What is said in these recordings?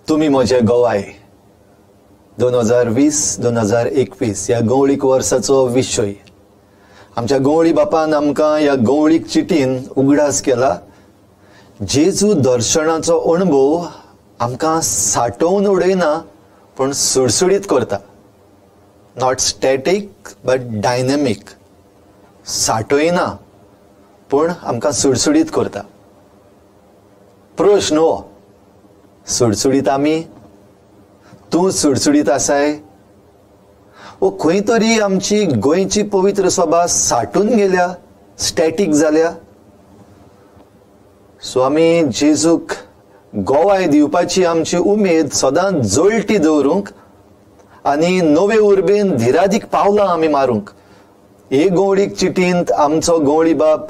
तुमी म्हजे गोवाय 2020-2021 ह्या गवळीक वर्साचो विशय. आमच्या गवळी बापान आमकां ह्या गवळीक चिटीन उगडास केला. जेजू दर्शनाचो अणभव आमकां साठोवन उडयना पूण सुडसुडीत करता. Not static but dynamic. साठयना पूण आमकां सुडसुडीत करता. प्रश्न हो, सुडसुडीत आमी? तूं सुडसुडीत आसाय? वो खंय तरी आमची गोंयची पवित्र सभा साठून गेल्या, स्टॅटीक जाल्या. सो आमी जेजूक गोवाय दिवपाची आमची उमेद सदांच जळटी दवरूंक आनी नवे उर्बेन धिरादीक पावलां आमी मारूंक हे गवळीक चिटींत आमचो गवळी बाप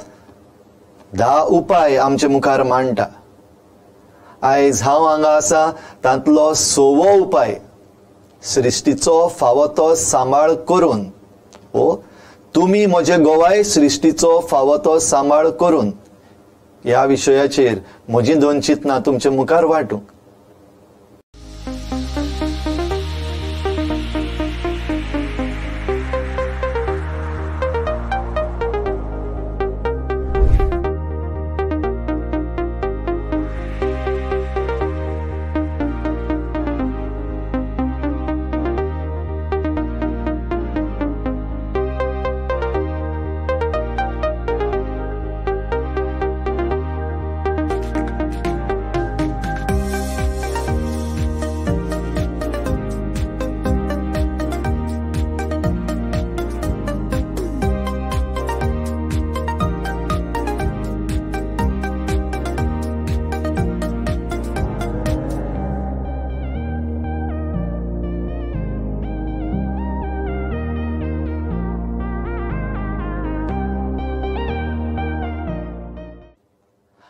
10 उपाय आमचे मुखार मांडटा. आयज हांव हांगा आसा तांतलो 6वो उपाय, सृश्टीचो फावो तो सांबाळ करून. हो तुमी म्हजे गोवाय सृश्टीचो फावो तो सांबाळ करून ह्या विशयाचेर म्हजी 2 चिंतनां तुमचे मुखार वांटूंक.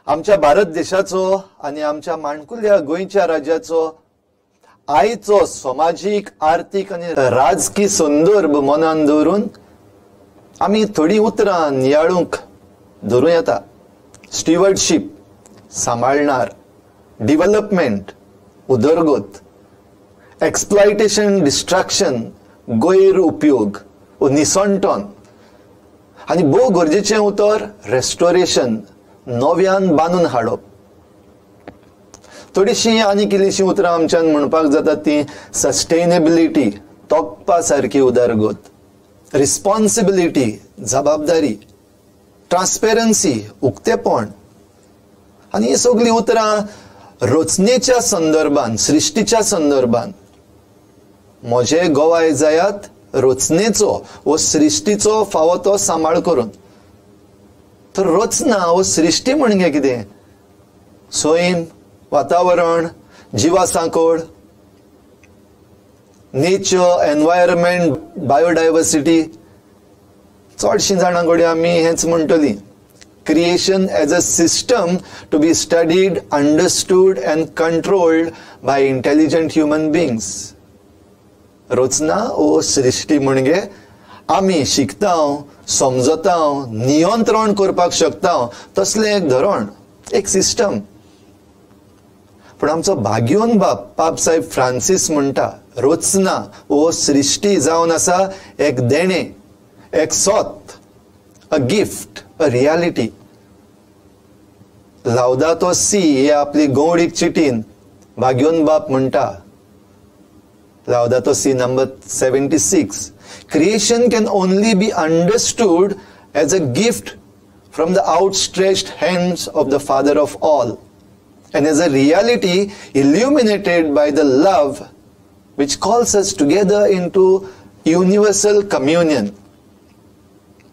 आमच्या भारत देशाचो आनी आमच्या माणकुल्या गोंयच्या राज्याचो आयचो समाजीक, आर्थीक आनी राजकी संदर्भ मनान दवरून आमी थोडीं उतरां नियाळूंक धरूं येता. स्टिवर्डशीप, सांबाळणार, डिव्हलपमेंट, उदरगत, एक्सप्लॉयटेशन, डिस्ट्रक्शन, गैर उपयोग, निसणटन आनी भोव गरजेचें उतर रेस्टोरेशन, नव्यान बांदून हाडप. थोडीशी आनी कितलीशीं उतरां आमच्यान म्हणपाक जाता ती सस्टेनेबिलिटी, तोखपा सारकी उदरगत, रिस्पॉन्सिबिलिटी, जबाबदारी, ट्रान्सपेरन्सी, उक्तेपण. आनी ही सगळीं उतरां रचनेच्या संदर्भान, सृश्टीच्या संदर्भान म्हजे गोवाय जायात रचनेचो वो सृश्टीचो फावो तो सांबाळ करून. तर रचना वो सृश्टी म्हणजे कितें? सैम, वातावरण, जिवा सांकळ, नेचर, एनवायरमेंट, बायोडायवर्सिटी. चडशीं जाणां कडेन आमी हेंच म्हणटलीं, creation as a system to be studied, understood and controlled by intelligent human beings. रचना वो सृश्टी म्हणजे आमी शिकता, समजता, नियंत्रण करपाक शकता तसलें एक धोरण, एक सिस्टम. पूण आमचो भाग्योन बाप पाप साहेब फ्रांसीस म्हणटा, रचना वो सृश्टी जावन आसा एक देणें, एक सोत, अ गिफ्ट, अ रियालिटी. लावदातो सी हे आपली गवळीक चिटीन भाग्योन बाप म्हणटा, Laudato Si number 76, creation can only be understood as a gift from the outstretched hands of the Father of all and as a reality illuminated by the love which calls us together into universal communion.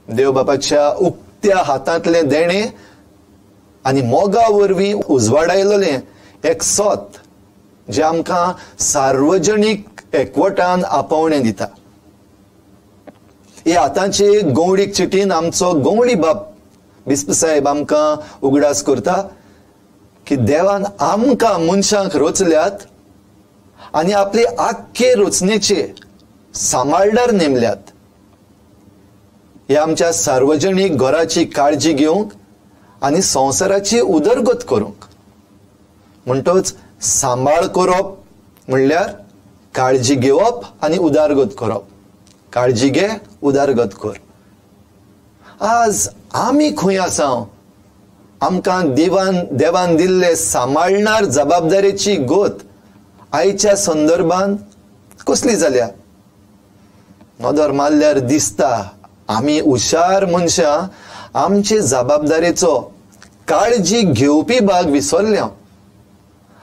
देव बापाच्या उक्त्या हातांतलें देणें आनी मोगा वरवीं उजवाडायलेलें एक सोत जें आमकां सार्वजनीक एकवटान आपोवणें दिता. हे आतांचे गवळीक चिटीन आमचो गवळी बाप बिस्प साहेब आमकां उगडास करता की देवान आमकां मनशांक रचल्यात आनी आपले आख्खे रचनेचे सांबाळदार नेमल्यात. ह्या आमच्या सार्वजनीक घराची काळजी घेवंक आनी संवसाराची उदरगत करूंक. म्हणटच सांबाळ करप म्हणल्यार काळजी घेवप आनी उदरगत करप. काळजी घे, उदरगत कर. आज आमी खंय आसा? आमकां देवान दिल्ले सांबाळणार जबाबदारेची गोत आयच्या संदर्भान कसली जाल्या? नदर मारल्यार दिसता आमी हुशार मनशां आमचे जबाबदारेचो काळजी घेवपी भाग विसरल्या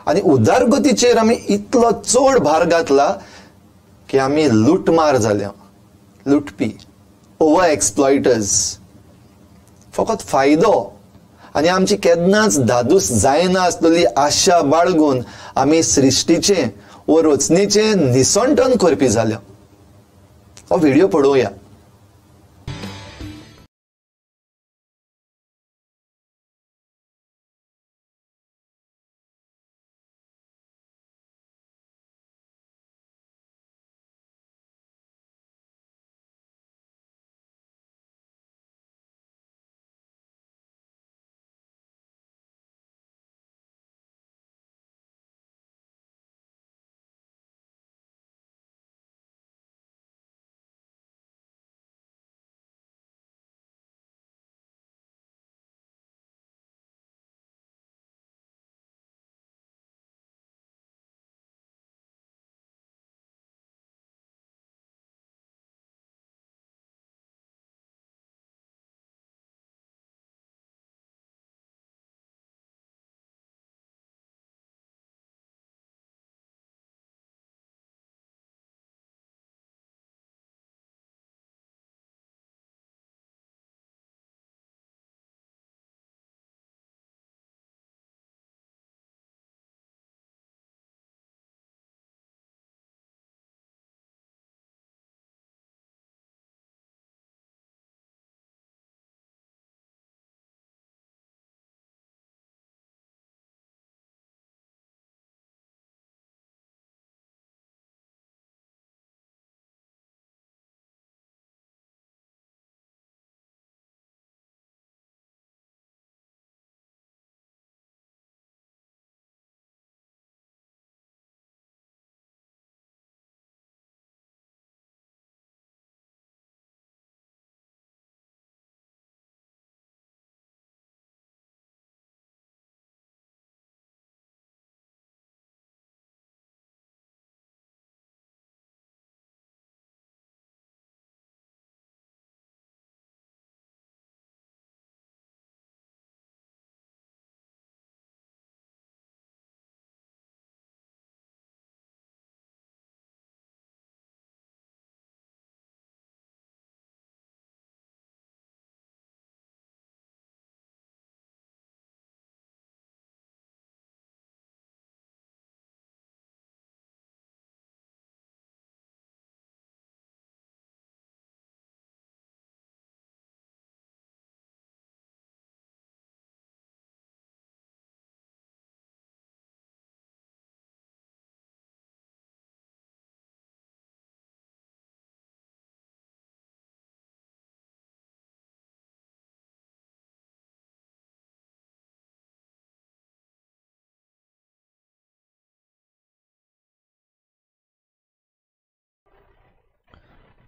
आनी उदरगतीचेर आमी इतलो चड भार घातला की आमी लुटमार जाल्या, लुटपी, ओवर एक्सप्लॉयटर्स. फकत फायदो आनी आमची केन्नाच धादूस जायना आसलेली आशा बाळगून आमी सृश्टीचें वो रचनेचें निसंटन करपी जाल्या. हो व्हिडिओ पळोवया.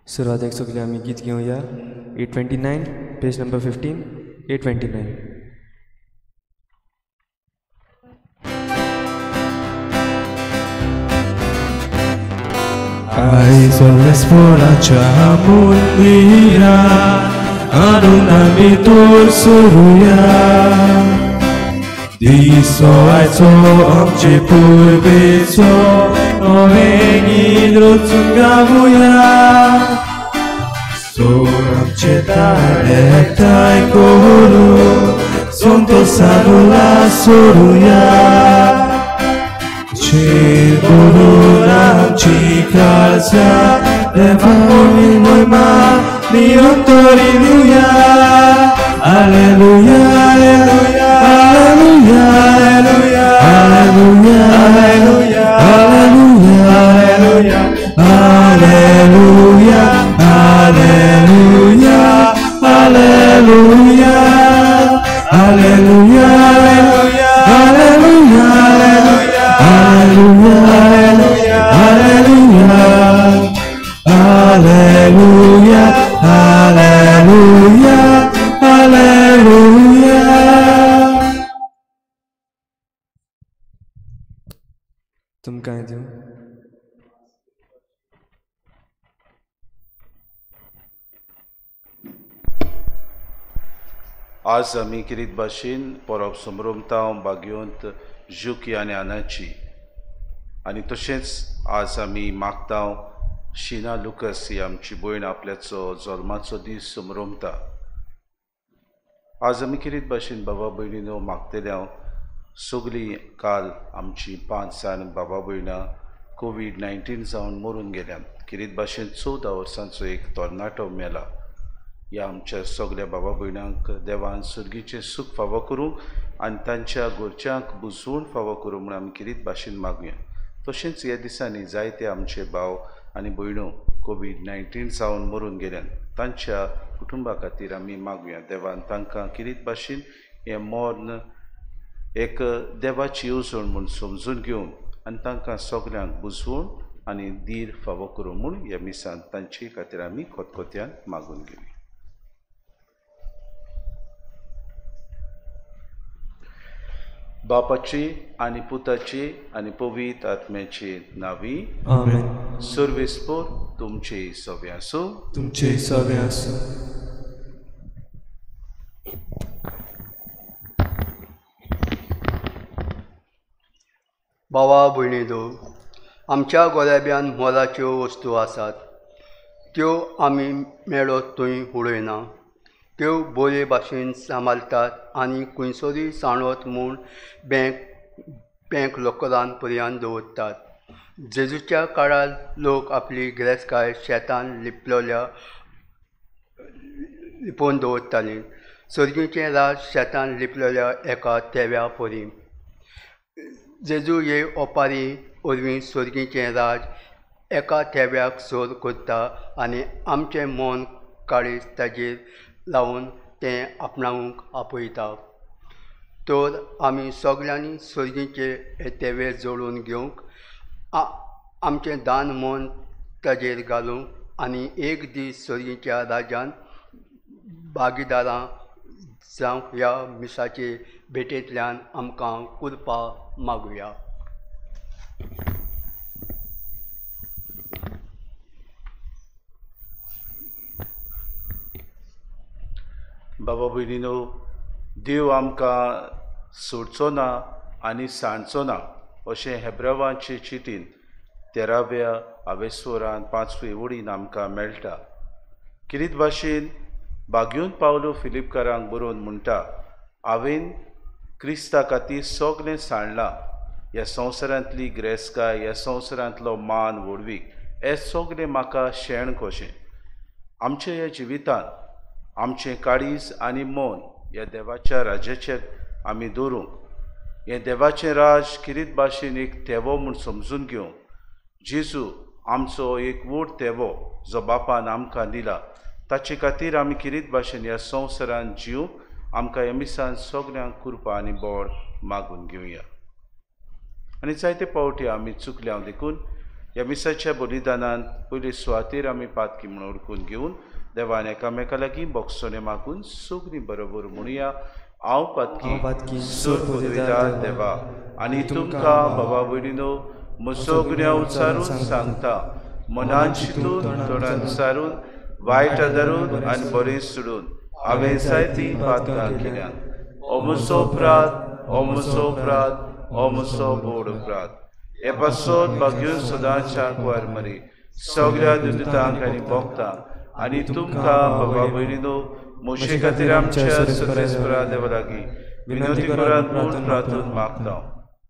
सुरवातेक सगळे आमी गीत घेवया. 829 पेज नंबर 15, 829. आयज वेस्पोराच्या मंदिरा आणून आमी तोर सोरुया. दिसो आयचो आमचे पुर्वेचो नवें गीत रचून गावया. सोर आमचे ताळे एकठांय करून संतोसान उल्हास सोरुया. करून आमची काळजां देवा मोहिमा निरंतरी दिवया. Alleluia, alleluia, alleluia, alleluia, alleluia, alleluia, alleluia, alleluia, alleluia, alleluia, alleluia, alleluia, alleluia, alleluia, alleluia, alleluia. तुमकां दिवं. आज आमी किरीत भाशेन परब समरमता बागयोंत जुकी आनी आनाची आनी तशेंच आज आमी मागता शिना लुकस ही आमची भयण आपल्याचो जल्माचो दीस समरमता. आज आमी किरीत भाशेन बाबा भयणीनो मागतले हांव सगळीं काल आमची 5 जाण बाबा भयणां कोवीड-19 जावन मरून गेल्यात. किरीत भाशेन 14 वर्सांचो एक तरणाटो मेला. ह्या आमच्या सगळ्या बाबा भयणांक देवान सुर्गीचें सूख फावो करूंक आनी तांच्या घरच्यांक बुजवण फावो करूं म्हूण आमी किरीत भाशेन मागुया. तशेंच ह्या दिसांनी जायते आमचे भाव आनी भयणो कोवीड-19 जावन मरून गेल्यात तांच्या कुटुंबा खातीर आमी मागुया. देवान तांकां किरीत भाशेन हें मर्ण एक देवाची येवजण म्हूण समजून घेवन आनी तांकां सगल्यांक बुजवण आनी धीर फावो करूं म्हूण ह्या मिसान तांचे खातीर आमी खतखत्यान मागून घेवया. बापाची आनी पुताची आनी पवित्र आत्म्याची नावी आमेन. सर्वेस्पोर तुमचे सवे आसूं. तुमचे सवे आसूं. भावा भयणीनो, आमच्या गोलाब्यान मोलाच्यो वस्तू आसात, त्यो आमी मेळत थंय उडयना, त्यो बरे भाशेन सांबाळटात आनी खंयसरूय सांडत म्हूण बँक लॉकरान पर्यान दवरतात. जेजूच्या काळार लोक आपली गिरेस्तकाय शेतान लिपोवन दवरताली. सर्गीचें राज शेतान लिपलेल्या एका तेव्या परी. जेजू हे ओपारी वरवीं सर्गीचें राज एका थेव्याक सोर करता आनी आमचें मन काळीज ताजेर लावन तें आपणावंक आपयता. तर आमी सगल्यांनी सर्गीचे हे तेवे जोडून घेवंक आमचें दान मन ताजेर घालूंक आनी एक दीस सर्गीच्या राजान भागीदारां जावंक ह्या मिसाचे भेटेंतल्यान आमकां कृपा मागुया. बाबा भयणीनो, देव आमकां सोडचो ना आनी सांडचो ना अशें हेब्रावांचे चिटीन 13व्या आवेस्वरान 5वे ओडीन आमकां मेळटा. किरीत भाशेन बागयोन पावलो फिलिपकारांक बरोवन म्हणटा, हांवें क्रिस्ता खातीर सगळें सांडलां, ह्या संवसारांतली गिरेस्तकाय, ह्या संवसारांतलो मान व्हडवीक, हें सगळें म्हाका शेण कशें. आमच्या ह्या जिवितांत आमचें काळीज आनी मन ह्या देवाच्या राज्याचेर आमी दवरूंक, हें देवाचें राज किरीत भाशेन एक तेवो म्हूण समजून घेवंक जेजू आमचो एक व्हड तेवो जो बापान आमकां दिला ताचे खातीर आमी किरीत भाशेन ह्या संवसारान जिवंक आमकां ह्या मिसान सगल्यांक कृपा आनी बळ मागून घेवया. आनी जायते पावटी आमी चुकल्या देखून ह्या मिसाच्या बलिदानान पयले सुवातेर आमी पातकी म्हूण ओळखून घेवन देवान एकामेका लागीं बोगसोणे मागून सगळीं बरोबर म्हणुया. हांव पातकी सोर पुदविदार देवा आनी तुमकां बाबा भयणीनो म्हजो गुन्यांव उच्चारून सांगता, मनान चिंतून तोंडान सारून वायट धरून आनी बरें सोडून हांवें जायतीं पातकां केल्यात. ओ म्हजो अपराध, ओ म्हजो अपराध, ओ म्हजो व्हड अपराध. हे पासत भाग्यून सदांच्या कुवार मरी सगळ्या दुदितांक आनी भोगतांक आनी तुमकां बाबा भयणीनो म्हजे खातीर आमच्या सत्रेस्परा देवा लागीं विनंती करात म्हूण प्रार्थून मागता.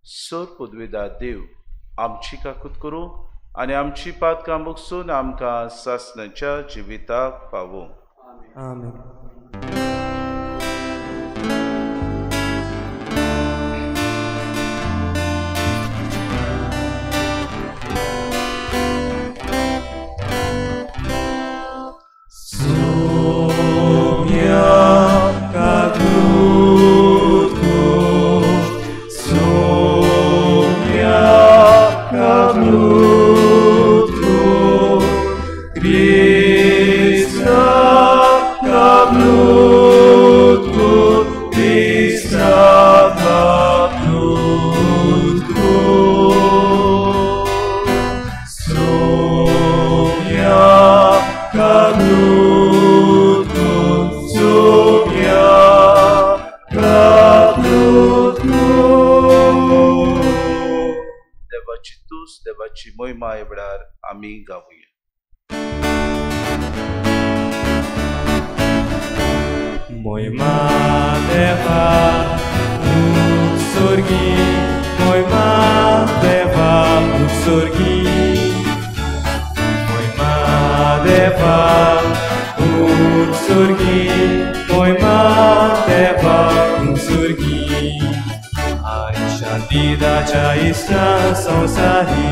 सर पदवेदार देव आमची काकूत करूं आनी आमची पातकां बगसून आमकां सासणाच्या जिविताक पावोवं. आमेन. देवाची तूस, देवाची मोहिमा ह्या वेळार आमी गावया. मोहिमा देवा उत्सर्गी, मोहिमा देवा उत्सर्गी, मोहिमा देवा उत्सर्गी, मोहिमा देवा उत्सर्गी. शांतिदाच्या इस्ना संसारी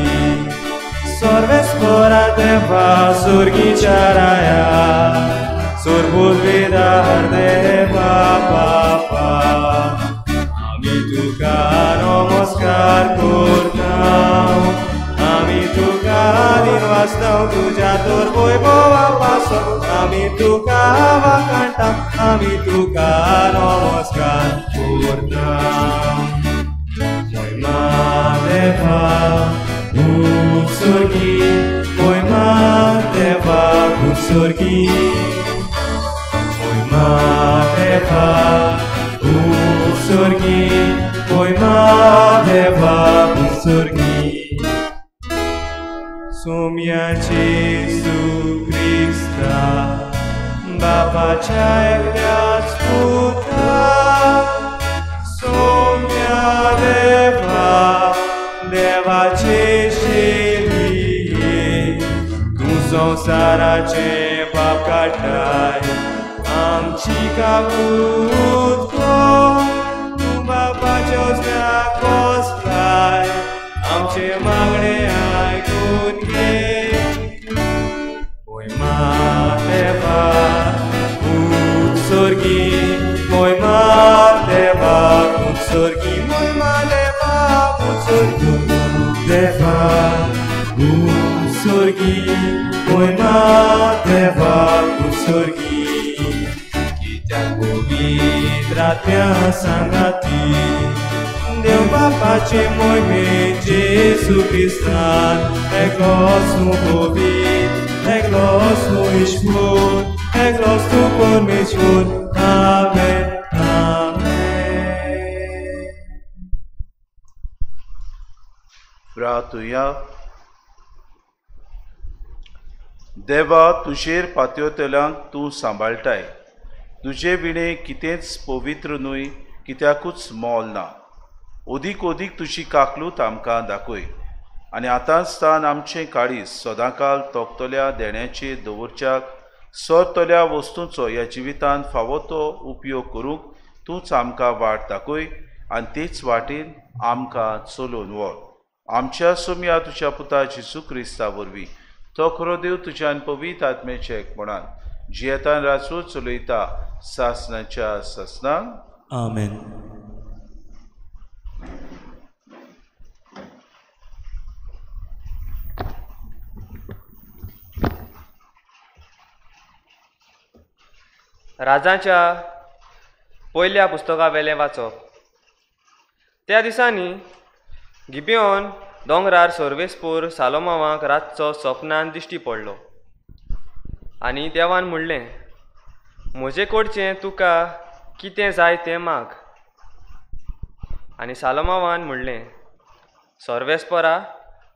सर्वेस्परा देवा सुर्गीच्या राया, सुरबुद्विदार देवा बापा, आमी तुका नमस्कार करता, आमी तुका दिनवासता तुज्या तर वैभवा पासो, आमी तुका वाखाणटा, आमी तुका नमस्कार करता. मोहिमा देवा उत्सर्गी, मोहिमा देवा उत्सर्गी, मोहिमा देवा उत्सर्गी, मोहिमा देवा उत्सर्गी. सोम्या जेसू क्रिस्ता बापाच्या एकल्याच पुता, सोम्या देवा देवाचे शेलिये, तूं संवसाराचे पाप काडटाय, आमची काकूत कर, तूं बापाच्या उजव्याक बसलाय, आमचे मागणे आयकून घे. मोहिमा देवा उत्सर्गी, मोहिमा देवा उत्सर्गी, मोहिमा देवा उत्सर्गी, देवा उत्सर्गी, मोहिमा देवा उत्सर्गी. कित्याक पवित्र आत्म्या सांगाती देव बापाचे मोहिमे जेसू क्रिस्तान, एकलोच तूं पवित्र, एकलोच तूं ईश्वर, एकलोच तूं परमेश्वर. आमेन, आमेन. प्रार्थुया. देवा, तुजेर पातयेतल्यांक तूं सांबाळटाय, तुजे विणें कितेंच पवित्र न्हय, कित्याकूच मोल ना. ओदीक ओदीक तुजी काकलूत आमकां दाखय आनी आतांच तान आमचें काळीज सदांकाल तोखतल्या देण्याचेर दवरच्याक सरतल्या वस्तूंचो ह्या जिवितांत फावो तो उपयोग करूंक तूंच आमकां वाट दाखय आनी तेच वाटेन आमकां चलोवन व्हर. आमच्या सोम्या तुज्या पुता जेजू क्रिस्ता वरवीं, तो खरो देव तुज्यान पवित्र आत्म्याच्या एकपणान जियेतान राजू चलयता सासनाच्या सासनाक. आमेन. राजाच्या पयल्या पुस्तका वेलें वाचप. त्या दिसांनी गिबियोन दोंगरार सर्वेस्पोर सालोमावाक रातचो सपनान दिश्टी पडलो आनी देवान म्हणलें, म्हजे कडचें तुका कितें जाय तें माग. आनी सालोमावान म्हणलें, सर्वेस्परा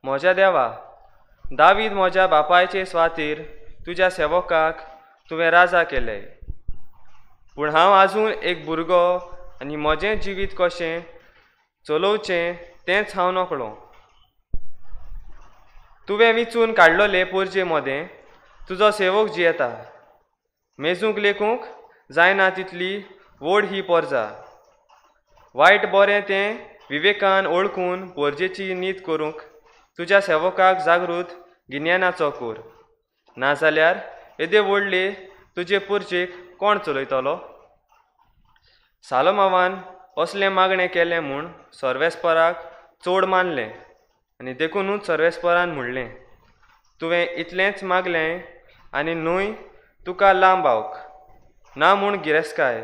म्हज्या देवा, दावीद म्हज्या बापायचे स्वातीर तुज्या सेवकाक तुवें राजा केले, पूण हांव आजून एक भुरगो आनी म्हजें जिवीत कशें चलोवचें तेंच हांव नकळो. तुवें विचून काडलोले पोरजे मदें तुजो सेवक जियेता, मेजूंक लेखूंक जायना तितली व्हड ही पोरजा. वायट बरें तें विवेकान वळखून पोरजेची नीत करूंक तुज्या सेवकाक जागृत गिन्यानाचो कोर, नाजाल्यार येदे व्हडले तुजे पोरजेक कोण चलयतलो. सालोमावान असलें मागणें केलें म्हूण सर्वेस्पराक चड मानलें आनी देखुनूच सर्वेस्परान म्हणलें, तुवें इतलेंच मागलें आनी न्हय तुका लांब आवक ना म्हूण गिरेस्काय,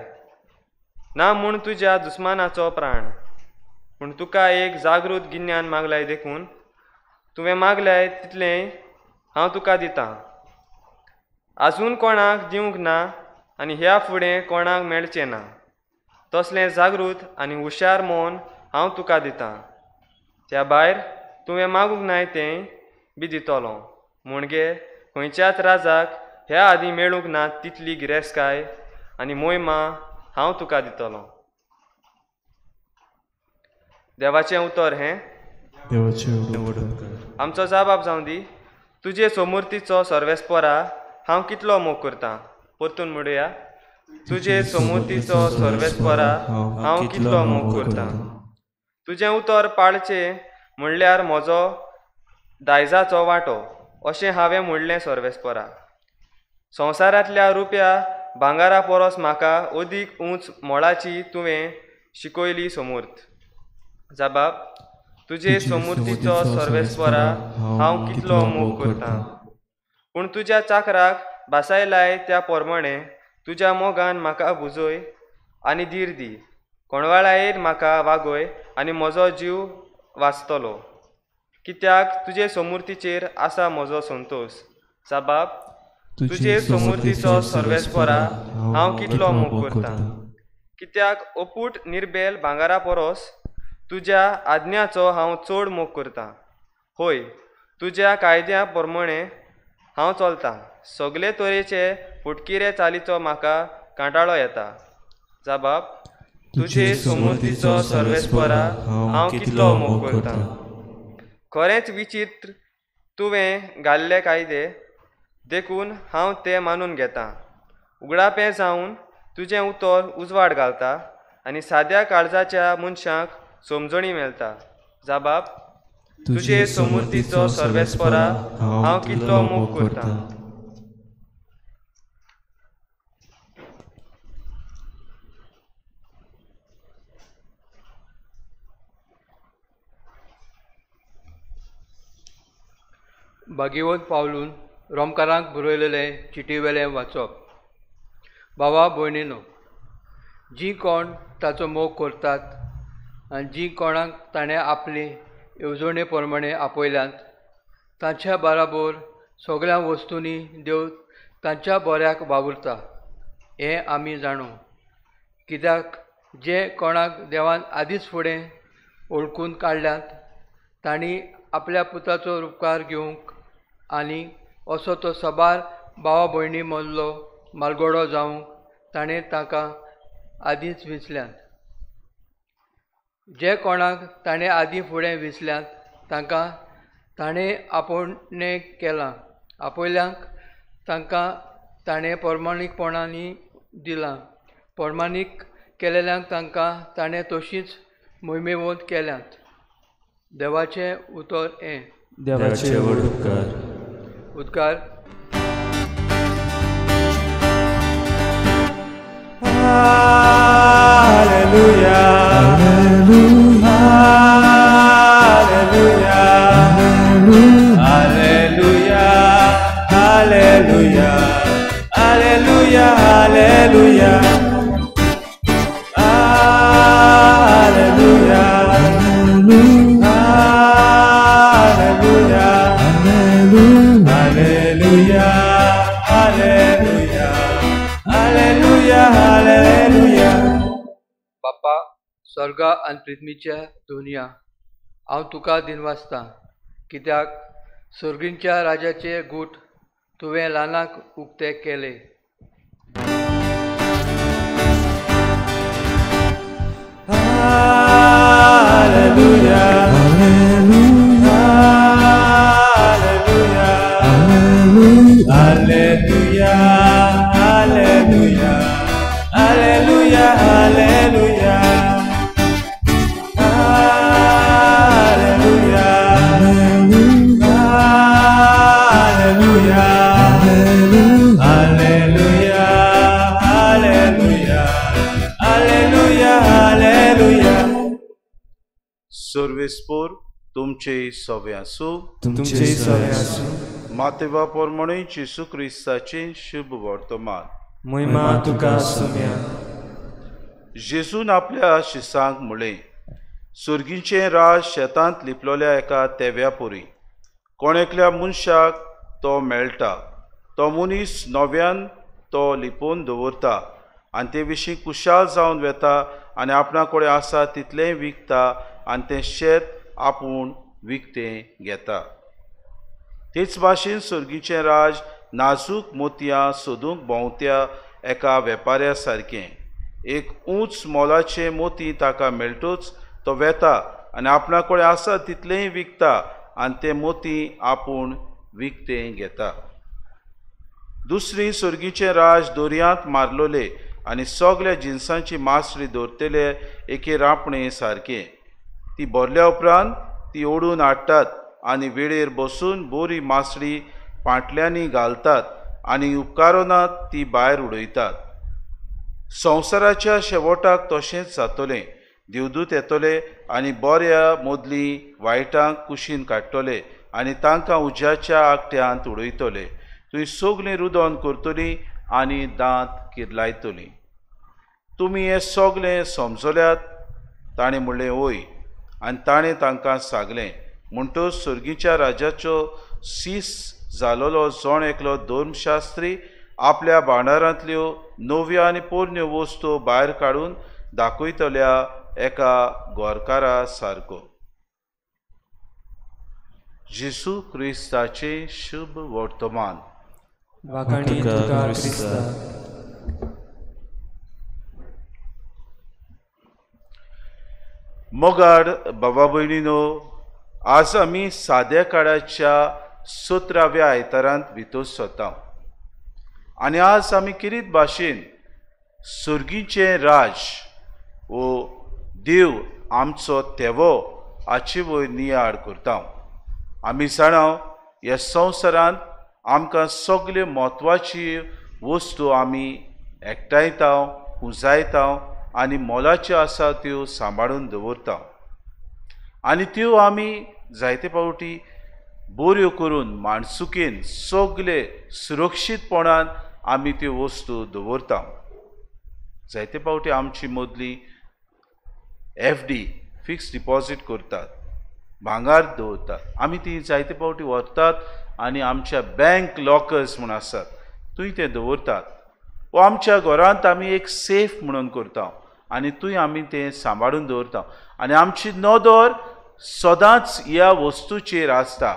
ना म्हूण तुज्या दुस्मानाचो प्राण, पूण तुका एक जागृत गिन्यान मागलाय देखून तुवें मागल्याय तितलें हांव तुका दितां. आजून कोणाक दिवंक ना आनी ह्या फुडें कोणाक मेळचें ना तसलें जागृत आनी हुशार मन हांव तुका दितां. त्या भायर तुवें मागूंक नाय तें बी दितलो. म्हणगे खंयच्याच राजाक ह्या आदीं मेळूंक ना तितली गिरेस्तकाय आनी मोहिमा हांव तुका दितलो. देवाचें उतर हें. आमचो जाबाब जावं दी. तुजे सोमुर्तीचो सर्वेस्परा हांव कितलो मोग करतां. परतून म्हणुया. तुजे सोमुर्तीचो सर्वेस्परा हांव कितलो मोग करतां. तुजें उतर पाळचें म्हणल्यार म्हजो दायजाचो वांटो अशें हांवें म्हणलें सर्वेस्परा. संवसारांतल्या रुप्या भांगरा परस म्हाका अदीक उंच मोळाची तुवें शिकयली सोमूर्त. जाबाब, तुजे सोमुर्तीचो सर्वेस्परा हांव कितलो मोग करतां. पूण तुज्या चाकराक भासायलाय त्या प्रमाणे तुज्या मोगान म्हाका बुजय आनी धीर दी. कोणवाळायेर म्हाका वागय आनी म्हजो जीव वाचतलो, कित्याक तुजे सोमुर्तीचेर आसा म्हजो संतोश. जाबाब, तुजे सोमुर्तीचो सर्वेस्परा हांव कितलो मोग करतां. कित्याक अपूट निर्बेल भांगरा परस तुज्या आज्ञाचो हांव चड मोग करतां. होय, तुज्या कायद्या प्रमाणे हांव चलतां. सगळे तरेचे फुटकिरे चालीचो म्हाका कांटाळो येता. जाबाब, तुजे सोमुर्तीचो सर्वेस्परा हांव कितलो मोग करतां. खरेंच विचित्र तुवें घाल्ले कायदे, देखून हांव ते मानून घेतां. उगडापें जावन तुजें उतर उजवाड घालता आनी साद्या काळजाच्या मनशांक समजणी मेळटा. जाबाब, तुजे सोमुर्तीचो सर्वेस्परा हांव कितलो मोग करतां. भाग्यवंत पावलून रोमकारांक बरयलेलें चिटीवेलें वाचप. भावा भयणीनो, जीं कोण ताचो मोग करतात आनी जीं कोणाक ताणें आपली येवजणे प्रमाणे आपयल्यांत तांच्या बराबर सगळ्या वस्तूंनी देव तांच्या बऱ्याक वावुरता हें आमी जाणू. कित्याक जे कोणाक देवान आदींच फुडें वळखून काडल्यात तांणी आपल्या पुताचो उपकार घेवंक आनी असो तो सबार भावा भयणी मदलो मालगडो जावंक ताणें ताका आदींच विंचल्यात. जे कोणाक ताणें आदीं फुडें विंचल्यात तांकां ताणें आपोवणें केलां, आपयल्यांक तांकां ताणें प्रमाणीकपणांनी दिलां, प्रमाणीक केलेल्यांक तांकां ताणें तशींच मोहिमेवंत केल्यात. देवाचें उतर हें. देवाचे व्हड उपकार. उद्गार. Hallelujah, hallelujah, hallelujah, hallelujah, hallelujah, hallelujah, hallelujah, hallelujah, hallelujah, hallelujah, hallelujah, hallelujah. बापा स्वर्गा आनी पृथ्वीच्या दुनिया, हांव तुका दिनवासतां कित्याक सर्गींच्या राजाचे गूट तुवें ल्हानाक उक्ते केले. Hallelujah, hallelujah, hallelujah, hallelujah, hallelujah, hallelujah, hallelujah, hallelujah, hallelujah, hallelujah, hallelujah, hallelujah. सर्वेस्पोर तुमचे सवे आसूं. तुमचे सवे आसूं. मातेवा प्रमाणे जेजू क्रिस्ताचें शुभ वर्तमान. महिमा तुका सुम्या. जेजून आपल्या शिसांक म्हळें, सुर्गीचें राज शेतांत लिपलोल्या एका तेव्या पुरी. कोण एकल्या मनशाक तो मेळटा, तो मनीस नव्यान तो लिपोवन दवरता आनी ते विशीं कुशाल जावन वेता आनी आपणा कडेन आसा तितलेंय विकता आनी तें शेत आपूण विकतें घेता. तेच भाशेन सर्गीचें राज नाजूक मोतयां सोदूंक भोंवत्या एका वेपाऱ्या सारकें. एक ऊंच मोलाचें मोती ताका मेळटूच तो वेता आनी आपणा कडेन आसा तितलेंय विकता आनी तें मोती आपूण विकतें घेता. दुसरी सर्गीचें राज दोरयांत मारलोले आनी सगल्या जिनसांची मासळी दवरतले एके रांपणे सारकें. ती भरल्या उपरांत ती ओडून हाडटात आनी वेळेर बसून बोरी मासळी पांटल्यांनी घालतात आनी उपकारनात ती भायर उडयतात. संवसाराच्या शेवटाक तशेंच जातलें. देवदूत येतले आनी बऱ्या मदलीं वायटांक कुशीन काडटले आनी तांकां उज्याच्या आगट्यांत उडयतले. थंय सगलीं रुदन करतलीं आनी दांत किरलायतलीं. तुमी हें सगलें समजल्यात? ताणें म्हणलें वय. आनी ताणें तांकां सांगलें, म्हणटच सर्गीच्या राजाचो सीस जालोलो जण एकलो धर्मशास्त्री आपल्या भांडारांतल्यो नव्यो आनी पोरण्यो वस्तू भायर काडून दाखयतल्या एका गोरकारा सारको. जेसू क्रिस्ताचें शुभ वर्तमान. वाखाणी तुका क्रिस्ता. मोगाड बाबा भयणीनो, आज आमी साद्या काळाच्या 17व्या आयतारांत भितर सरता आनी आज आमी किरीत भाशेन सर्गीचें राज वो देव आमचो तेवो हाचे वयर नियाळ करता. आमी जाणा ह्या संवसारांत आमकां सगल्यो म्हत्वाची वस्तू आमी एकठांयता, पुंजायता आनी मोलाच्यो आसा त्यो सांबाळून दवरता आनी त्यो आमी जायते फावटी बऱ्यो करून माणसुकेन सगळे सुरक्षीतपणान आमी त्यो वस्तू दवरता. जायते फावटी आमची मदली एफडी फिक्स डिपॉजीट करतात, भांगार दवरतात, आमी ती जायते फावटी व्हरतात आनी आमच्या बँक लॉकर्स म्हूण आसात थंय ते दवरतात वो आमच्या घरांत आमी एक सेफ म्हणून करता आनी थंय आमी तें सांबाळून दवरता आनी आमची नदर सदांच ह्या वस्तूचेर आसता.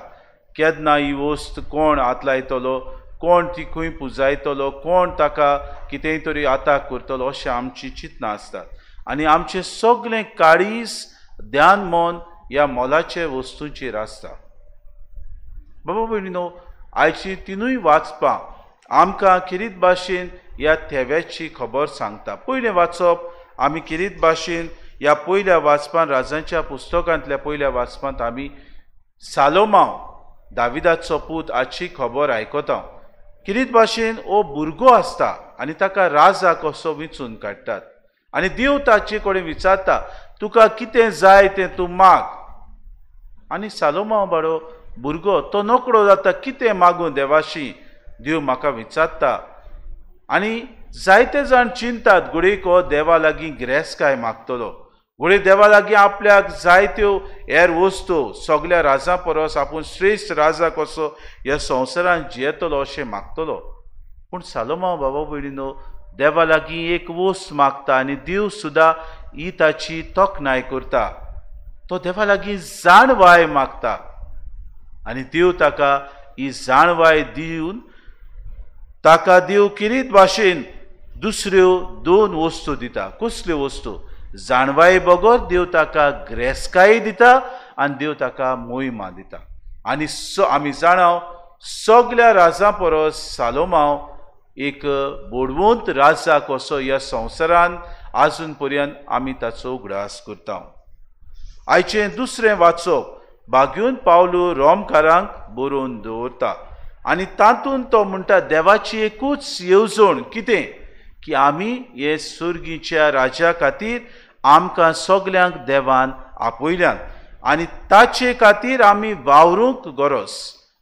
केन्ना ही वस्त कोण हात लायतलो, कोण ती खंय पुजायतलो, कोण ताका कितेंय तरी आताक करतलो अशें आमची चिंतनां आसतात आनी आमचें सगळें काळीज ध्यान मन ह्या मोलाच्या वस्तूंचेर आसता. बाबा भयणीनो, आयची तिनूय वाचपां आमकां किरीत भाशेन ह्या थेव्याची खबर सांगता. पयलें वाचप आमी किरीत भाशेन ह्या पयल्या वाचपान राजांच्या पुस्तकांतल्या पयल्या वाचपांत आमी सालोमांव दाविदाचो पूत हाची खबर आयकता. किरीत भाशेन हो भुरगो आसता आनी ताका राजा कसो विंचून काडटात आनी देव ताचे कडेन विचारता, तुका कितें जाय तें तूं माग. आनी सालोमांव बाडो भुरगो तो नकळो जाता, कितें मागूं देवाशी, देव म्हाका विचारता. आनी जायते जाण चिंतात घडये हो देवा लागीं गिरेस्तकाय मागतलो, घडये देवा लागीं आपल्याक जायत्यो हेर वस्तू सगल्या राजा परस आपूण श्रेश्ठ राजा कसो ह्या संवसारांत जियेतलो अशें मागतलो. पूण सालोमांव बाबा भयणीनो देवा लागीं एक वस्त मागता आनी देव सुद्दां ही ताची तोखणाय करता. तो देवा लागीं जाणवाय मागता आनी देव ताका ही जाणवाय दिवन ताका देव किरीत भाशेन दुसऱ्यो दोन वस्तू दिता. कसल्यो वस्तू? जाणवाये बगर देव ताका ग्रेसकाय दिता आनी देव ताका मोहिमा दिता. आनी आमी जाणा सगल्या राजां परस सालोमांव एक बोडवंत राजा कसो ह्या संवसारांत आजून पर्यंत आमी ताचो उगडास करता. आयचें दुसरें वाचप बागेवन पावलू रोमकारांक बरोवन दवरता आनी तातूंत तो म्हणटा देवाची एकूच येवजण कितें की आमी हे सर्गीच्या राजा खातीर आमकां सगल्यांक देवान आपयल्यान आनी ताचे खातीर आमी वावरूंक गरज.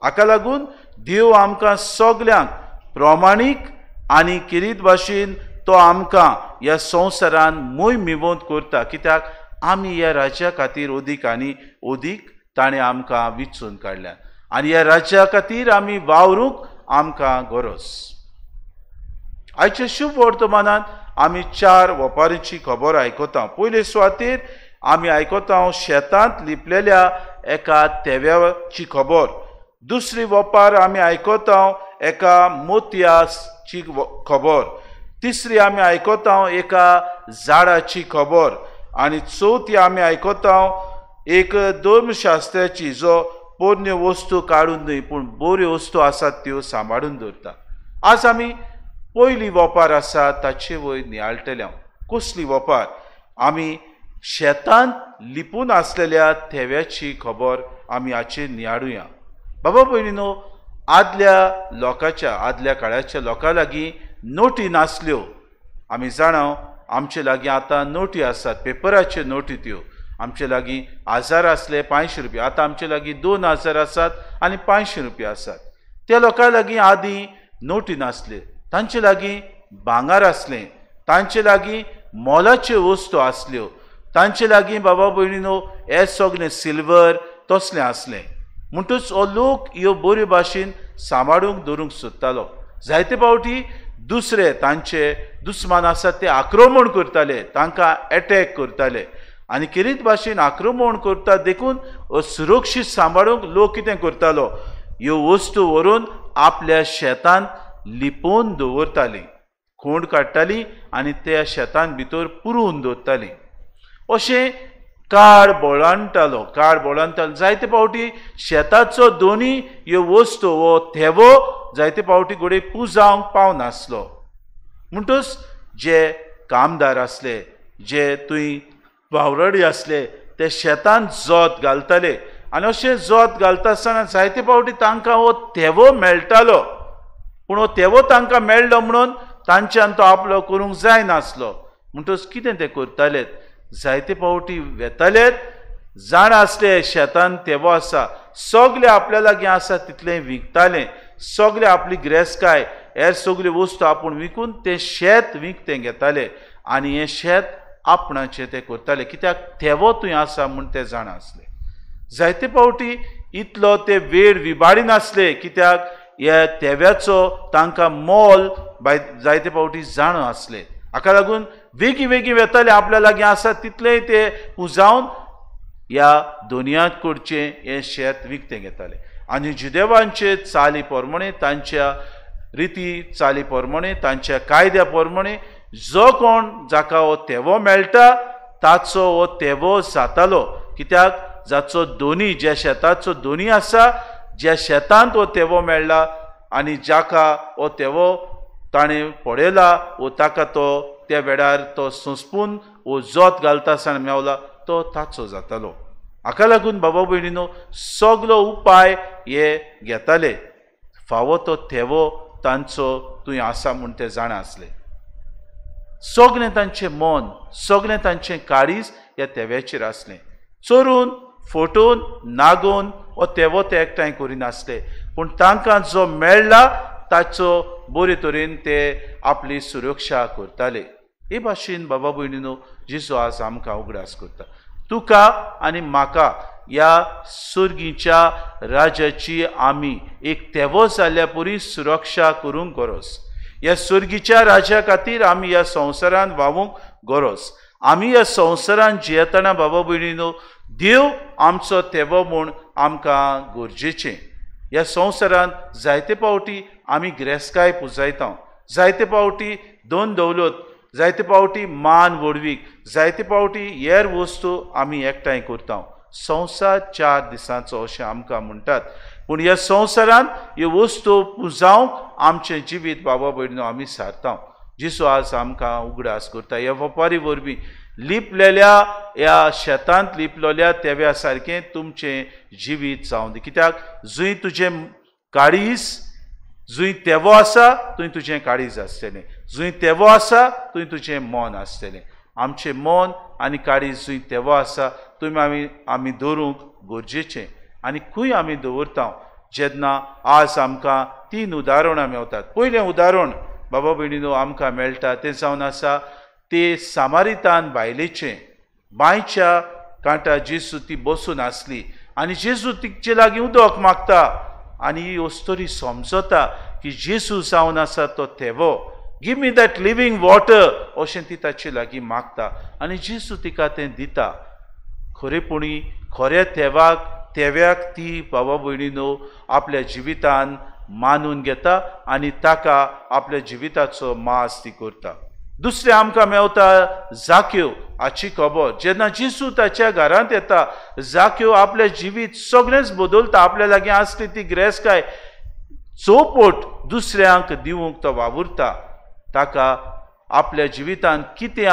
हाका लागून देव आमकां सगल्यांक प्रमाणीक आनी किरीत भाशेन तो आमकां ह्या संवसारान मोय मिवोंत करता, कित्याक आमी ह्या राज्या खातीर अदीक आनी अदीक ताणें आमकां विचून काडल्यात आनी ह्या राज्या खातीर आमी वावरूंक आमकां गरज. आयच्या शुभ वर्तमानांत आमी चार वपारीची खबर आयकता. पयले सुवातेर आमी आयकता शेतांत लिपलेल्या एका तेव्याची खबर, दुसरी वपार आमी आयकता एका मोतयाची खबर, तिसरी आमी आयकता एका झाडाची खबर आनी चवथी आमी आयकता एक धर्मशास्त्राची जो पोरण्यो वस्तू काडून न्हय पूण बऱ्यो वस्तू आसात त्यो सांबाळून दवरता। आज आमी पयली वपार आसा ताचे वयर नियाळटले। कसली वपार? आमी शेतांत लिपून आसलेल्या थेव्याची खबर आमी हाचेर नियाळुया। बाबा भयणीनो, आदल्या लोकांच्या आदल्या काळाच्या लोकां लागीं नोटी नासल्यो। आमी जाणा आमचे लागीं आतां नोटी आसात, पेपराच्यो नोटी त्यो। आमचे लागीं 1000 आसले 500 रुपया, आतां आमचे लागीं 2000 आसात आनी 500 रुपया आसात। त्या लोकां लागीं आदीं नोटी नासले, तांचे लागीं भांगर आसलें, तांचे लागीं मोलाच्यो वस्तू आसल्यो, तांचे लागीं बाबा भयणीनो हे सगळें सिल्वर तसलें आसलें। म्हणटूच हो लोक ह्यो बऱ्यो भाशेन सांबाळूंक दवरूंक सोदतालो। जायते फावटी दुसरे तांचे दुस्मान आसात ते आक्रमण करताले, तांकां एटॅक करताले आनी खेरीत भाशेन आक्रमण करता देखून सुरक्षीत सांबाळूंक लोक कितें करतालो, ह्यो वस्तू व्हरून आपल्या शेतांत लिपोवन दवरताली, खोंड काडटाली आनी त्या शेतांत भितर पुरोवन दवरताली। अशें काळ बोळांतालो, काळ बोळांतालो। जायते फावटी शेताचो दोनी ह्यो वस्तू हो थेवो जायते फावटी घडये पुजावंक पावनासलो। म्हणटूच जे कामदार आसले, जे थंय वावराडी आसले ते शेतांत जोत घालताले आनी अशें जोत घालता आसतना जायते फावटी तांकां हो थेवो मेळटालो, पूण हो थेवो तांकां मेळ्ळो म्हणून तांच्यान तो आपलो करूंक जायनासलो। म्हणटूच कितें ते करताले, जायते फावटी वेतालेत, जाण आसले शेतान थेवो आसा, सगळे आपल्या लागीं आसा तितलें विकताले, सगळे आपली गिरेस्तकाय हेर सगळ्यो वस्तू आपूण विकून तें शेत विकतें घेताले आनी हें शेत आपणाचें ते करताले, कित्याक थेवो थंय आसा म्हूण ते जाणा आसले। जायते फावटी इतलो ते वेळ विबाडिनासले, कित्याक ह्या थेव्याचो तांकां मोल जायते फावटी जाणो आसले। हाका लागून वेगीं वेगीं वेताले, आपल्या लागीं आसा तितलेंय ते पुजावन ह्या दोनयांत कडचें हें शेत विकतें घेताले आनी जुदेवांचे चाली प्रमाणे, तांच्या रिती चाली प्रमाणे, तांच्या कायद्या प्रमाणे जो कोण जाका हो थेवो मेळटा ताचो हो थेवो जातालो, कित्याक जाचो दोनी, ज्या शेताचो दोनी आसा, ज्या शेतांत हो थेवो मेळ्ळा आनी जाका हो थेवो ताणें पळयला वो ताका तो त्या वेळार तो सोंसपून वो जोत घालता आसतना मेवला तो ताचो जातालो। हाका लागून बाबा भयणीनो सगलो उपाय हे घेताले, फावो तो थेवो तांचो थंय आसा म्हूण ते जाणा आसले। सगळें तांचें मन, सगळें तांचें काळीज ह्या थेव्याचेर आसलें। चोरून फोटोन नागोवन हो थेवो ते एकठांय करिनासले, पूण तांकां जो मेळ्ळा ताचो बरे तरेन ते आपली सुरक्षा करताले। हे भाशेन बाबा भयणीनो जेजू आज आमकां उगडास करता, तुका आनी म्हाका ह्या सर्गीच्या राज्याची आमी एक थेवो जाल्ल्या परी सुरक्षा करूंक गरज। ह्या सर्गीच्या राज्या खातीर आमी ह्या संवसारान वावूंक गरज। आमी ह्या संवसारान जियेतना बाबा भयणीनो देव आमचो थेवो म्हूण आमकां गरजेचें। ह्या संवसारांत जायते फावटी आमी गिरेस्तकाय पुजयता, जायते फावटी दोन दौलत, जायते फावटी मान व्हडवीक, जायते फावटी हेर वस्तू आमी एकठांय करता। संवसार 4 दिसांचो अशें आमकां म्हणटात, पूण ह्या संवसारांत ह्यो वस्तू पुजावंक आमचें जिवीत बाबा भयणीनो आमी सारता। जेजू आज आमकां उगडास करता ह्या वेपारी वरवीं लिपलेल्या ह्या शेतांत लिपलेल्या तेव्या सारकें तुमचें जिवीत जावं दी, कित्याक जंय तुजें काळीज, जंय तेवो आसा थंय तुजें काळीज आसतलें, जंय तेवो आसा थंय तुजें मन आसतलें। आमचें मन आनी काळीज जंय तेवो आसा थंय आमी दवरूंक गरजेचें आनी खंय आमी दवरता। जेन्ना आज आमकां 3 उदाहरणां मेवतात। पयलें उदाहरण बाबा भयणीनो आमकां मेळटा तें जावन आसा ते सामारितान बायलेचें। बांयच्या कांठार जेजू ती बसून आसली आनी जेजू तिचे लागीं उदक मागता आनी ही अस्तोरी समजता की जेजू जावन आसा तो थेवो, give me that living water अशें ती ताचे लागीं मागता आनी जेजू तिका तें दिता। खरेपणी खऱ्या थेवाक तेव्याक ती बाबा भयणीनो आपल्या जिवितान मानून घेता आनी ताका आपल्या जिविताचो मास ती करता. दुसरें आमकां मेवता जाक्यो हाची खबर. जेन्ना जेजू ताच्या घरांत येता, जाक्यो आपलें जिवीत सगळेंच बदलता. आपल्या लागीं आसली ती गिरेस्तकाय चौपट दुसऱ्यांक दिवंक तो वावुरता. ताका आपल्या जिवितांत कितें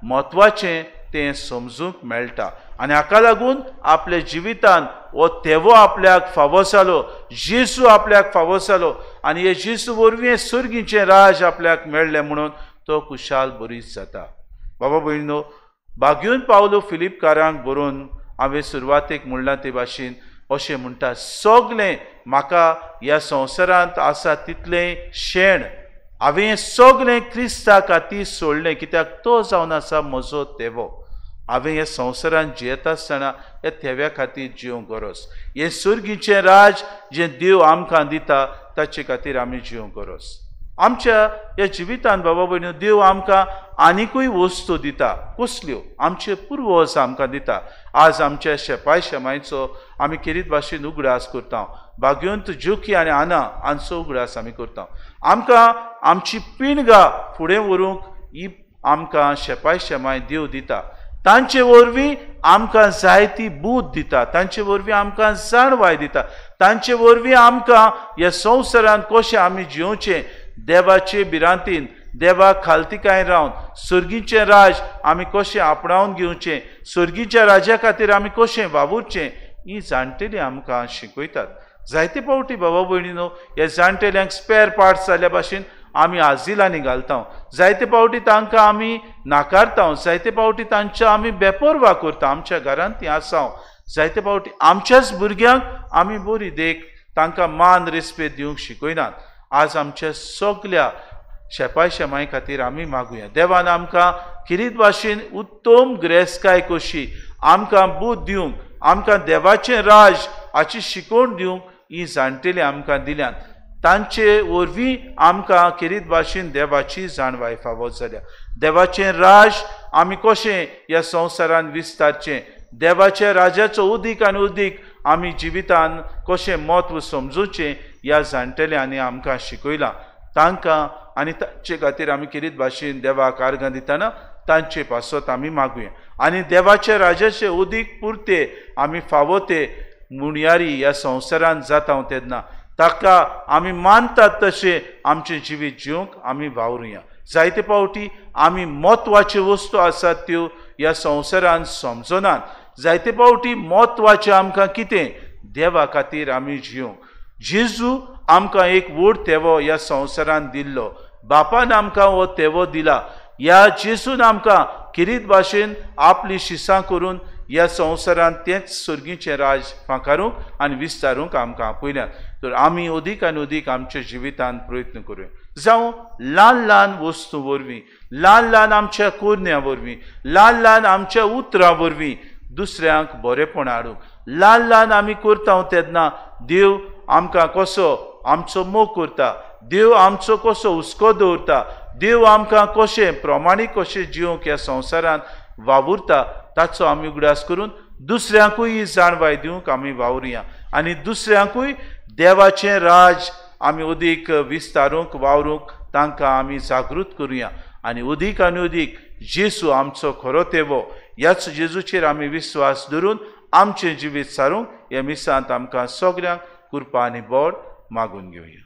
म्हत्वाचें तें समजूंक मेळटा आनी हाका लागून आपल्या जिवितांत हो तेवो आपल्याक फावो जालो, जेजू आपल्याक फावो जालो आनी हे जेजू वरवीं सर्गीचें राज आपल्याक मेळ्ळें म्हणून तो खुशाल बरीच जाता. बाबा भयणीनो, बागयोन पावलो फिलिपकारांक बरोवन हांवें सुरवातेक म्हणलां ते भाशेन अशें म्हणटा, सगळें म्हाका ह्या संवसारांत आसा तितलें शेण हांवें सगळें क्रिस्ता खातीर सोडलें, कित्याक तो जावन आसा म्हजो तेवो. हांवें ह्या संवसारांत जियेता आसतना ह्या तेव्या खातीर जिवंक गरज. हें सर्गीचें राज जें देव आमकां दिता ताचे खातीर आमी जिवंक गरज. आमच्या ह्या जिवितांत बाबा भयणी देव आमकां आनिकूय वस्तू दिता. कसल्यो? आमचे पुर्वज आमकां दिता. आज आमच्या शेपाय शेमायचो आमी खेरीत भाशेन उगडास करता. बागयोंत जोकी आनी आना हांचो उगडास आमी करता. आमकां आमची पिणगां फुडें व्हरूंक ही आमकां शेपाय शेमाय देव दिता. तांचे वरवीं आमकां जायती बूद दिता, तांचे वरवीं आमकां जाणवाय दिता, तांचे वरवीं आमकां ह्या संवसारांत कशें आमी जियोवचें देवाचे भिरांतीन, देवा खालतिकाय रावन सर्गीचें राज आमी कशें आपणावन घेवचें, सर्गीच्या राजा खातीर आमी कशें वावुरचें, ही जाणटेली आमकां शिकयतात. जायते फावटी बाबा भयणीनो ह्या जाणटेल्यांक स्पेर पार्ट्स जाल्ल्या भाशेन आमी आजिलांनी घालता. जायते फावटी तांकां आमी नाकारता, जायते फावटी तांच्या आमी बेपर्वा करता. आमच्या घरांत ती आसा. जायते फावटी आमच्याच भुरग्यांक आमी बरी देख, तांकां मान रेस्पेद दिवंक शिकयनात. आज आमच्या सगल्या शेपाय शेमाय खातीर आमी मागुया. देवान आमकां खेरीत भाशेन उत्तम गिरेस्तकाय कशी आमकां बूद दिवंक, आमकां देवाचें राज हाची शिकवण दिवंक ही जाणटेली आमकां दिल्यात. तांचे वरवीं आमकां खेरीत भाशेन देवाची जाणवाय फावो जाल्या. देवाचें राज आमी कशें ह्या संवसारांत विस्तारचें, देवाच्या राजाचो उदीक आनी उदीक आमी जिवितान कशें म्हत्व समजूचें ह्या जाणटेल्यांनी आमकां शिकयलां. तांकां आनी तांचे खातीर आमी खेरीत भाशेन देवाक आर्गां दितना तांचे पासत आमी मागुया आनी देवाच्या राजाचे उदीक पुरते आमी फावो ते मुणयारी ह्या संवसारांत जाता तेन्ना ताका आमी मानतात तशें आमचें जिवीत जिवंक आमी वावरुया. जायते फावटी आमी म्हत्वाच्यो वस्तू आसात त्यो ह्या संवसारांत समजनात. जायते फावटी म्हत्वाचें आमकां कितें, देवा खातीर आमी जिवंक. जेजू आमकां एक व्हड तेवो ह्या संवसारांत दिल्लो, बापान आमकां हो तेवो दिला. ह्या जेजून आमकां खेरीत भाशेन आपली शिसां करून ह्या संवसारांत तेंच सर्गीचें राज फांकारूंक आनी विस्तारूंक आमकां आपयल्यात. तर आमी अदीक आनी अदीक आमच्या जिवितांत प्रयत्न करुया. जावं ल्हान ल्हान वस्तू वरवीं, ल्हान ल्हान आमच्या कोरण्या वरवीं, ल्हान ल्हान आमच्या उतरां वरवीं दुसऱ्यांक बरेपण हाडूंक. ल्हान ल्हान आमी करता तेन्ना देव आमकां कसो आमचो मोग करता, देव आमचो कसो हुस्को दवरता, देव आमकां कशें प्रमाणीक कशें जिवंक ह्या संवसारांत वावुरता ताचो आमी उगडास करून दुसऱ्यांकूय ही जाणवाय दिवंक आमी वावरुया आनी दुसऱ्यांकूय देवाचें राज आमी अदीक विस्तारूंक वावरूंक तांकां आमी जागृत करुया आनी अदीक आनी अदीक जेजू आमचो खरो तेवो ह्याच जेजूचेर आमी विस्वास धरून आमचें जिवीत सारूंक ह्या मिसांत आमकां सगल्यांक कृपा आनी बोड मागून घेवया.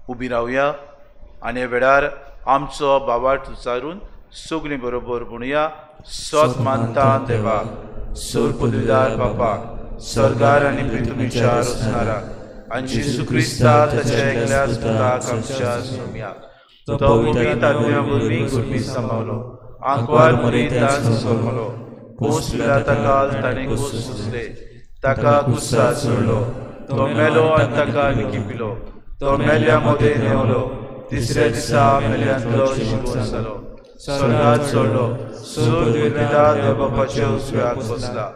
उबी रावया आनी वेळार आमचो बावाट उचारून सगळीं बरोबर म्हणुया. सत मानता देवाक, सोर पदवीदार बापाक, सरकार आनी पृथ्वीच्या रचणाराक आनी जेजू क्रिस्ता ताच्या एकल्या पुताक आमच्या सोम्याक, तो पवित्र आत्म्या वरवीं गुरमी समावलो, आंकवार मरियेंत जल्मलो, कोस पिलाता ताणें कोस सोंसले, ताका कुसार सोडलो, तो मेलो आनी ताका लिपिलो, तो मेल्या मदें देंवलो, तिसऱ्या दिसा मेल्यांतलो जिवो जालो, स्वर्गात चडलो, स्वर्ग पिता देवबापाच्या उजव्याक बसला,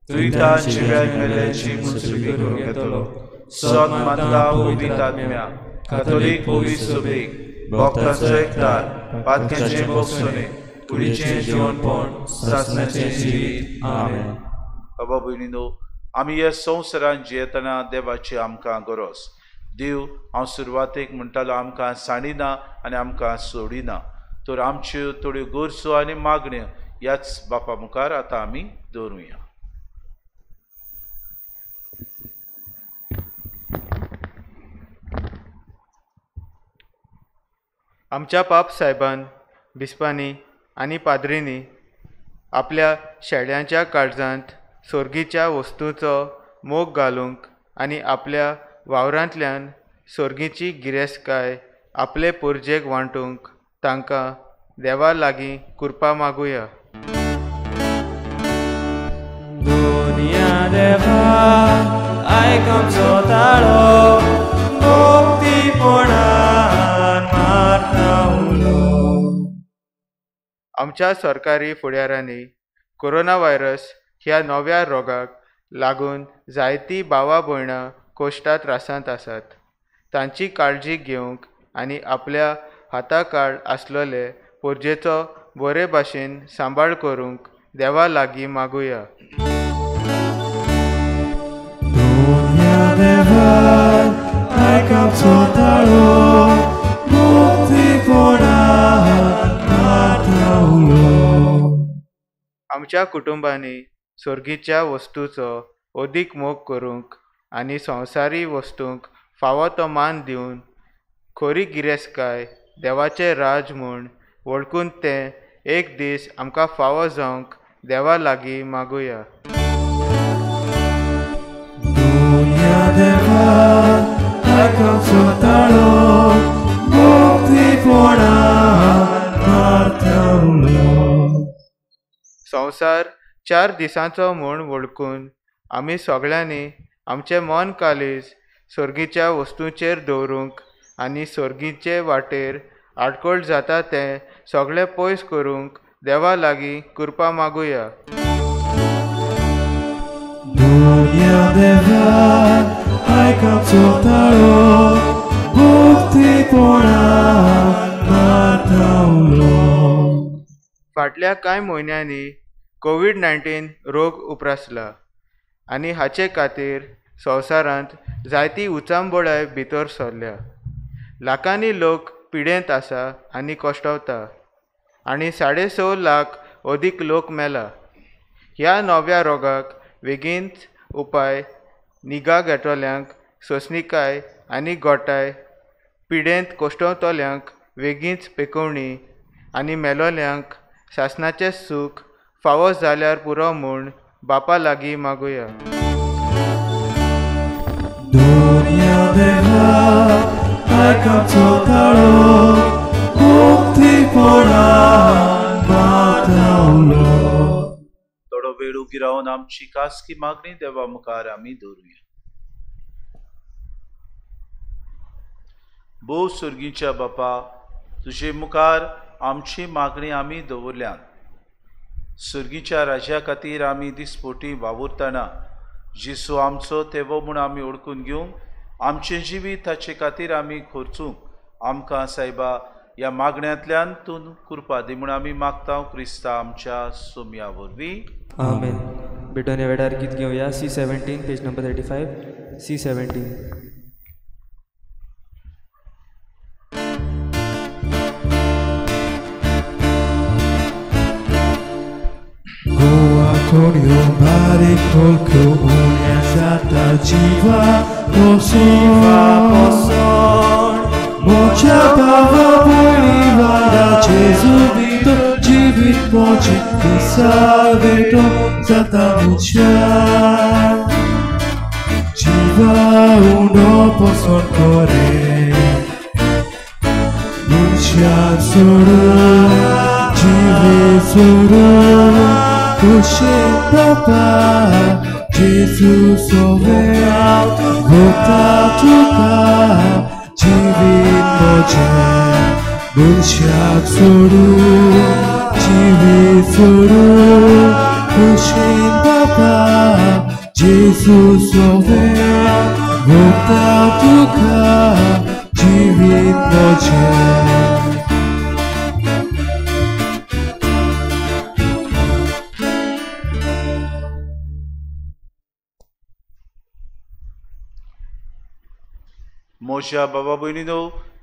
दुयतान जिव्यान मेल्ल्याची मुंसुकी करूंक येतलो. सत मानता पवित्र आत्म्या, कातोलीक पवित्र सभेक, भक्तांचो एकदार, पातक्यांचें भोगसणें, कुडीचें जिवनपण, सासणाचें जिवीत. आमेन. बाबा भयणीनो, आमी ह्या संवसारांत जियेतना देवाची आमकां गरज. देव हांव सुरवातेक म्हणटालो आमकां सांडिना आनी आमकां सोडिना, तर आमच्यो थोड्यो गरजो आनी मागण्यो ह्याच बापा मुखार आतां आमी दवरुया. आमच्या पाप सायबान, बिस्पांनी आनी पाद्रींनी आपल्या शेड्यांच्या काळजांत सोर्गीच्या वस्तूचो मोग घालूंक आनी आपल्या वावरांतल्यान सोर्गीची गिरेस्तकाय आपले पोरजेक वांटूंक तांकां देवा लागीं कृपा मागुया. दुनिया देवा आयक आमचो ताळो, भक्तीपणान मारता उलो. आमच्या सरकारी फुडाऱ्यांनी कोरोना व्हायरस ह्या नव्या रोगाक लागून जायतीं भावा भयणां कोश्टा त्रासांत आसात. तांची काळजी घेवंक आनी आपल्या हाताकाळ आसलेले पोरजेचो बरे भाशेन सांबाळ करूंक देवा लागीं मागुया. दुनिया देवा आयक आमचो ताळो, भक्तीपणान मारता उलो. आमच्या कुटुंबांनी सोर्गीच्या वस्तूचो अदीक मोग करूंक आनी संवसारी वस्तूंक फावो तो मान दिवन खरी गिरेस्तकाय देवाचें राज म्हूण वळखून तें एक दीस आमकां फावो जावंक देवा लागीं मागुया. दुनिया देवा आयक आमचो ताळो, भक्तीपणान मारता उलो. संवसार 4 दिसांचो म्हूण वळखून आमी सगळ्यांनी आमचें मन काळीज सोर्गीच्या वस्तूंचेर दवरूंक आनी सोर्गीचे वाटेर आडखळ जाता तें सगळें पयस करूंक देवा लागीं कृपा मागुया. दुनिया देवा आयक आमचो ताळो, भक्तीपणान मारता उलो. फाटल्या कांय म्हयन्यांनी कोवीड-19 रोग उप्रासला आनी हाचे खातीर संवसारांत जायती उचांबळाय भितर सरल्या. लाखांनी लोक पिडेंत आसा आनी कश्टवता आनी 6.5 लाख अदीक लोक मेला. ह्या नव्या रोगाक बेगीनच उपाय निगा घेतल्यांक सोंसणीकाय आनी गोठाय, पिडेंत कश्टवतल्यांक बेगीनच पेकोवणी आनी मेलोल्यांक सासणाचें सूख फावो जाल्यार पुरो म्हूण बापा लागीं मागुया. दुनिया देवा आयक आमचो ताळो, भक्तीपणान मारता उलो. थोडो वेळ उबी रावन आमची खासगी मागणी देवा मुखार आमी दवरुया. भोव सुर्गीच्या बापा, तुजे मुखार आमची मागणी आमी दवरल्यान. सुर्गीच्या राज्या खातीर आमी दिसपोटी वावुरतना जेसू आमचो तेवो म्हूण आमी ओळखून घेवंक, आमचें जिवीत ताचे खातीर आमी खर्चूंक आमकां सायबा ह्या मागण्यांतल्यान तूं कृपा दी म्हूण आमी मागता क्रिस्ता आमच्या सोम्या वरवीं. आमेन. बेटोन ह्या वेळार गीत घेवया. C17 page number 35. C17. Goa बारीक खोलक्यो उण्या जाता जिवा पोसोण, म्हज्या भावा भयणी वांगडा जेजू भितर जिवीत म्हजें दिसा वेटो जाता म्हज्या जिवा उणो पोसण करे मनशान सोडून जिवीत सोडून खुशेन बाबा जेजू सोवे वता तुका जिवीत म्हजें मनशाक सोडून जिवीत सोडून खुशीन बापा जेजू सोवे वता तुका जिवीत म्हजें. मोशा बाबा भयणीनो,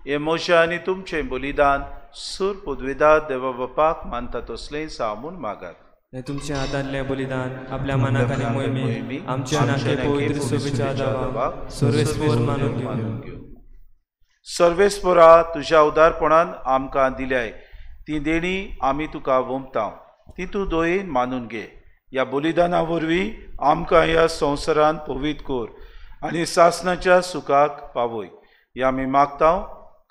हे मोशा आनी तुमचें बलिदान सूर पदवेदार देवा बापाक मानता तसलें सामून मागात. तुमच्या हातांतलें बलिदान आपल्या मनाक आनी मोहिमेक आमच्या नाके पवित्र सोबीच्या दावाक सर्वेस्पोर मानून घेवं. सर्वेस्पोरा, तुज्या उदारपणान आमकां दिल्याय ती देणी आमी तुका वोमता, ती तूं दोयेन मानून घे. ह्या बलिदाना वरवीं आमकां ह्या संवसारान पवित्र कर आनी सासणाच्या सुखाक पावय. ह्या आमी मागता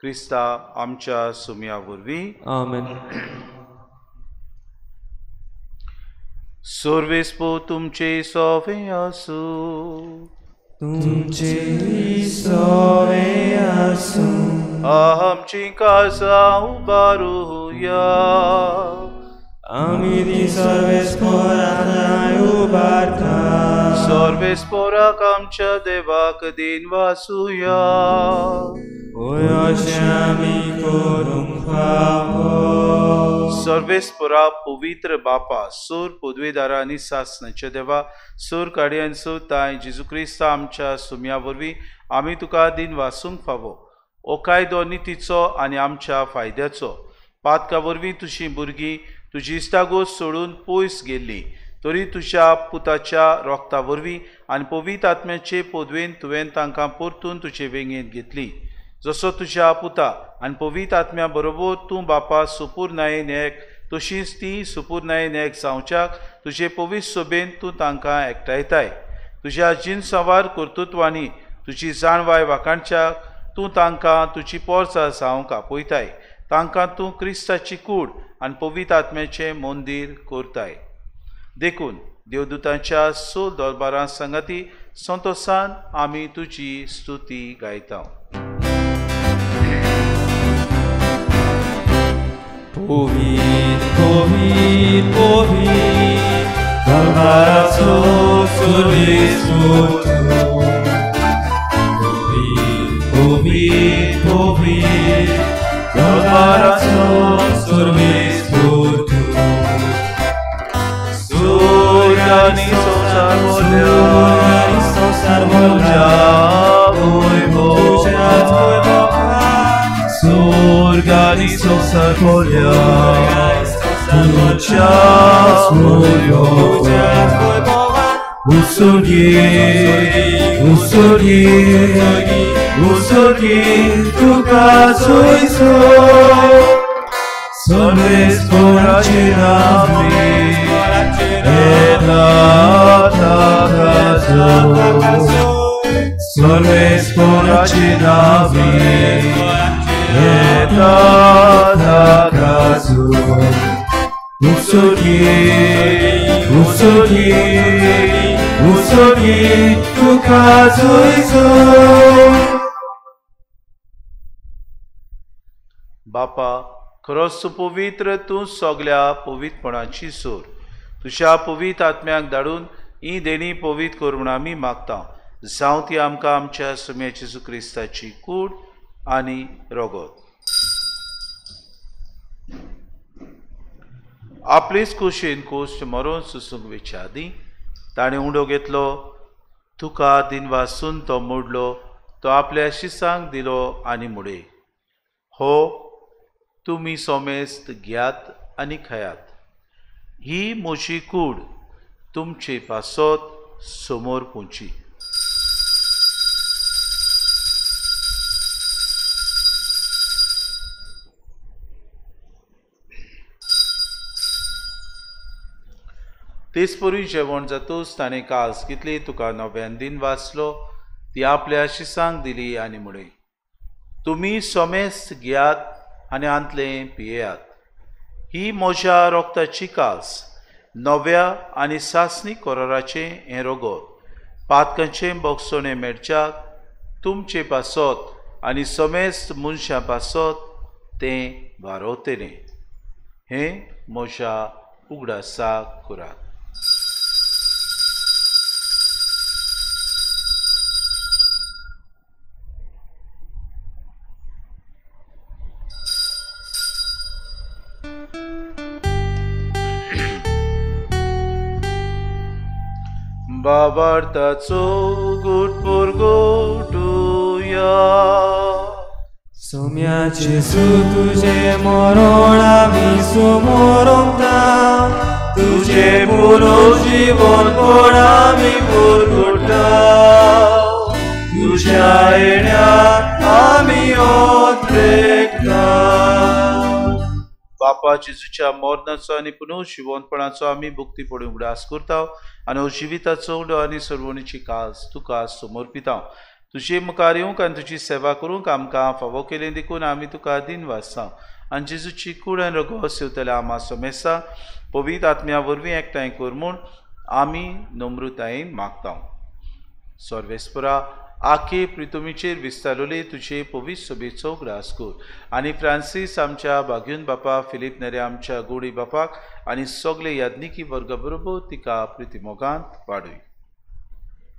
क्रिस्ता आमच्या सुम्या वरवीं. आमेन. सर्वेस्पोर तुमचे सोवे आसूं. तुमचे सोवे आसूं. आमची काळजां उबारुया. आमी ती सर्वेस्पोराक उबारता. सर्वेस्पोराक आमच्या देवाक दिन वासुया. होय अशें आमी करूंक फावो. सर्वेस्पोरा पवित्र बापा, सूर पदवेदारा आनी सासणाच्या देवा, सूर काडयन सूर ताय जेजू क्रिस्ता आमच्या सुम्या वरवीं आमी तुका दिन वासूंक फावो. हो कायदो नितीचो आनी आमच्या फायद्याचो. पातका वरवीं तुजी भुरगीं तुजी इश्टागत सोडून पयस गेल्ली, तरी तुज्या पुताच्या रोगता वरवीं आनी पवित्र आत्म्याचे पदवेन तुवें तांकां परतून तुजे वेंगेंत घेतली. जसो तुज्या पुता आनी पवित्र आत्म्या बरोबर तूं बापा सुपूर्णायेन एक, तशीच ती सुपूर्णायेन एक जावच्याक तुजे पवित्र सोबेन तूं तांकां एकठांयताय. तुज्या जिनसवार कर्तृत्वांनी तुजी जाणवाय वाखाणच्याक तूं तांकां तुजी पोरसां जावंक आपयताय. तांकां तूं क्रिस्ताची कूड आनी पवित्र आत्म्याचें मंदीर करताय. देखून देवदूतांच्या सो दरबारां संगती संतोसान आमी तुजी स्तुती गायता. पवित्र पवित्र पवित्र दरबाराचो सर्वेस्पोर तूं. पवित्र पवित्र पवित्र दरबाराचो सर्वेस्पोर तूं. सुर्गानी संवसार भरल्या सुर्गानी संवसार भरल्या तुज्या वैभवान. उसोगी उसोगी उसोगी तुका सोयसो सर्वेस्पोराचे नावे येता ताकासो. सर्वेस्पोराचे नावे येता ताकासो. उसोगी उसोगी उसोगी तुका सोयसो. बापा, खरोच तूं पवित्र, तूं सगल्या पवित्रपणाची सोर. तुज्या पवित्र आत्म्याक धाडून ही देणी पवित्र कर म्हूण आमी मागता. जावं ती आमकां आमच्या सुम्या जेजू क्रिस्ताची कूड आनी रगत. आपलेच कुशीन कोश्ट मरोन सुसूंक वेच्या आदीं ताणें उंडो घेतलो, तुका दिनवासून तो मोडलो, तो आपल्या शिसांक दिलो आनी मुडे, हो तुमी सोमेस्त घेयात आनी खायात, ही म्हजी कूड तुमचे पासत समोर पुंची. तेचपरी जेवण जातूच ताणें कास घेतली, तुका नव्यान दिन वाचलो, ती आपल्या शिसांक दिली आनी म्हळें, तुमी सोमेस्त घेयात आनी आंतलें पियेयात, ही म्हज्या रोगताची कास, नव्या आनी सासणी कोराराचें हें रोगत, पातकांचें बोगसणें मेळच्याक तुमचे पासत आनी समेस्त मनशां पासत तें वारोवतलें. हें म्हज्या उगडासाक करात. बाबार्थाचो गुटपुरगोटुया सोम्या जेजू तुझे मरण आमी सुमोरता, तुझे पुरो जीवन कोण आमी पुरगुटा, तुझ्या येण्याक आमी ओत्रेकता. बापा जेजूच्या मरणाचो आनी पुनर्जिवनपणाचो आमी भक्ती पडून उगडास करता आनी जिविताचो उडो आनी सर्वणीची कास तुका समर्पिता. तुजे मुखार येवंक आनी तुजी सेवा करूंक आमकां फावो केली देखून आमी तुका दिनवासता आनी जेजूची कूड आनी रगत सेवतल्या आमा समेस्ता पवित्र आत्म्या वरवीं एकठांय कर म्हूण आमी नम्रतायेन मागता. सर्वेस्परा आखे प्रितुमीचेर विस्तारले तुजे पवित्र सभेचो उगडास कर आनी फ्रांसीस आमच्या बाग्यून बापा, फिलीप नेरे आमच्या गोडी बापाक आनी सगळे याज्ञिकी वर्गा बरोबर तिका प्रितिमोगांत वाडय.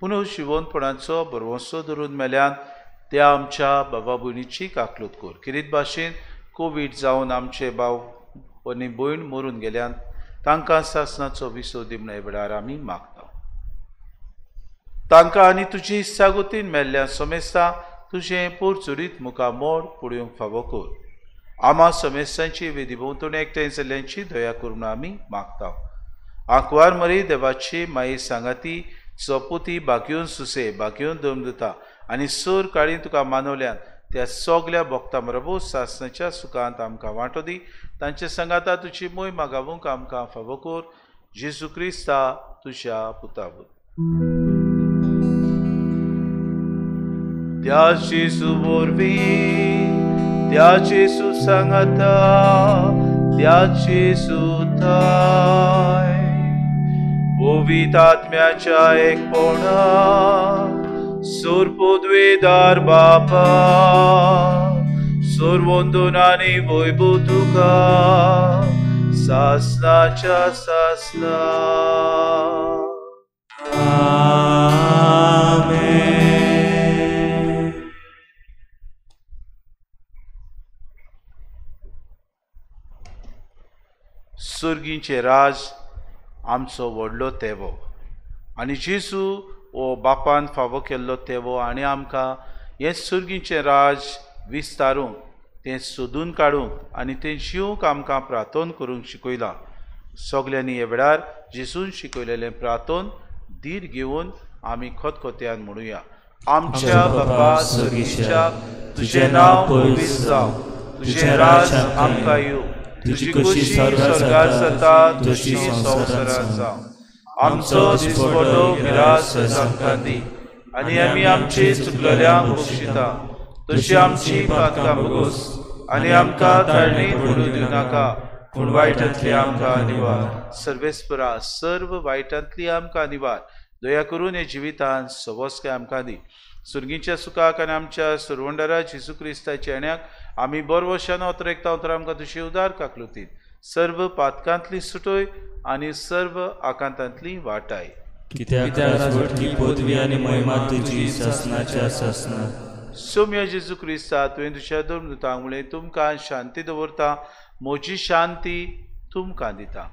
पुनर्जिवनपणाचो भरवंसो धरून मेल्यान त्या आमच्या बाबा भयणीची काकलूत कर. खेरीत भाशेन कोवीड जावन आमचे भाव आनी भयण मरून गेल्यान तांकां सासणाचो विसव दिमणे वेळार आमी मागता. तांकां आनी तुजी इत्सागतीन मेल्ल्या समेस्ता तुजें पोरचुरीत मुखार मोड पळोवंक फावो कर. आमा समेस्तांची वेदी भोंवतणी एकठांय जाल्ल्यांची दया करून आमी मागता. आंकवार मरे देवाची माये सांगाती चपुती बागयोन सुसे बागयोन दमदता आनी सोर काळी तुका मानवल्यान त्या सगल्या भक्तां बरोबर सासणाच्या सुखांत आमकां वांटो दी. तांचे सांगाता तुजी मोय मागावूंक आमकां फावो कर. जेजू क्रिस्ता तुज्या पुता. त्या जेजू वरवीं, त्या जेजू सांगाता, त्या जेजू थाय पवित्र आत्म्याच्या एकपणान सुरपुद्वेदार बापा सुरवंदून आनी वैभव तुका सासनाच्या सासना. आमेन. सुर्गींचे राज आमचो व्हडलो तेवो आनी जेजू हो बापान फावो केल्लो तेवो आनी आमकां हें सुर्गींचें राज विस्तारूंक, तें सोदून काडूंक आनी तें जिवंक आमकां प्रार्थन करूंक शिकयलां. सगल्यांनी ह्या वेळार जेजून शिकयलेलें प्रार्थन धीर घेवन आमी खतखत्यान म्हणुया. आमच्या बापा सुर्गीच्या, तुजें नांव पवित्र जावं, तुजें राज आमकां येवं, तुजी खुशी स्वर्गार जाता तशी संवसारांत जावं. आमचो दिसपडो गिरास आमकां दी आनी आमी आमचे चुकलेल्यांक बक्षिता तशी आमची पातकां भोगोस आनी आमकां ताळणीत पडूं दिवं नाका, पूण वायटांतली आमकां निवार. सर्वेस्परा सर्व वायटांतली आमकां निवार. दया करून हे जिवितांत सवस्काय आमकां दी. सुर्गीच्या सुखाक आनी आमच्या सुरवंडरा जेजू क्रिस्ताच्या येण्याक आमी बरवशान अतरेकता उतरां आमकां तुजी उदार काकलुतीन सर्व पातकांतली सुटोय आनी सर्व आकांतांतली वाटाय. कित्याक राजवटकी पदवी आनी महिमा तुजी सासणाच्या सासणाक. सोम्या जेजू क्रिस्ता, तुवें तुज्या धर्मदूतांक म्हणलें, तुमकां शांती दवरता, म्हजी शांती तुमकां दिता.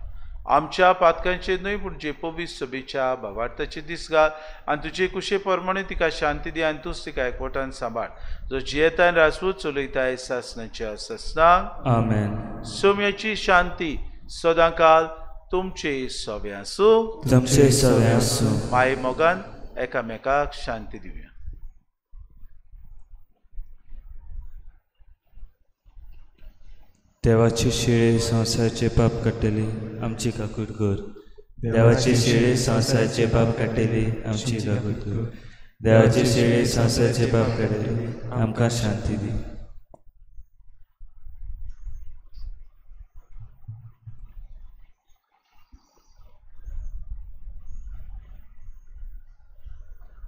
आमच्या पातकांचेर न्हय पूण जे पवित्र सभेच्या भावार्थाचे दीस घाल आनी तुजे कुशे प्रमाणे तिका शांती दी आनी तूंच तिका एकवटान सांबाळ, जो जियेता आनी राजवट चलयताय सासणाच्या सासणाक. आमेन. सोम्याची शांती सदांकाल तुमचे सवे आसूं. तुमचे सवे आसूं. माये मोगान एकामेकाक शांती दिवया. देवाची शिळे संवसाराचे पाप काडटली आमची काकूट कर. देवाची शिळे संवसाराचे पाप काडटली आमची काकूट कर. देवाची शिळे संवसाराचे पाप काडटली आमकां शांती दी.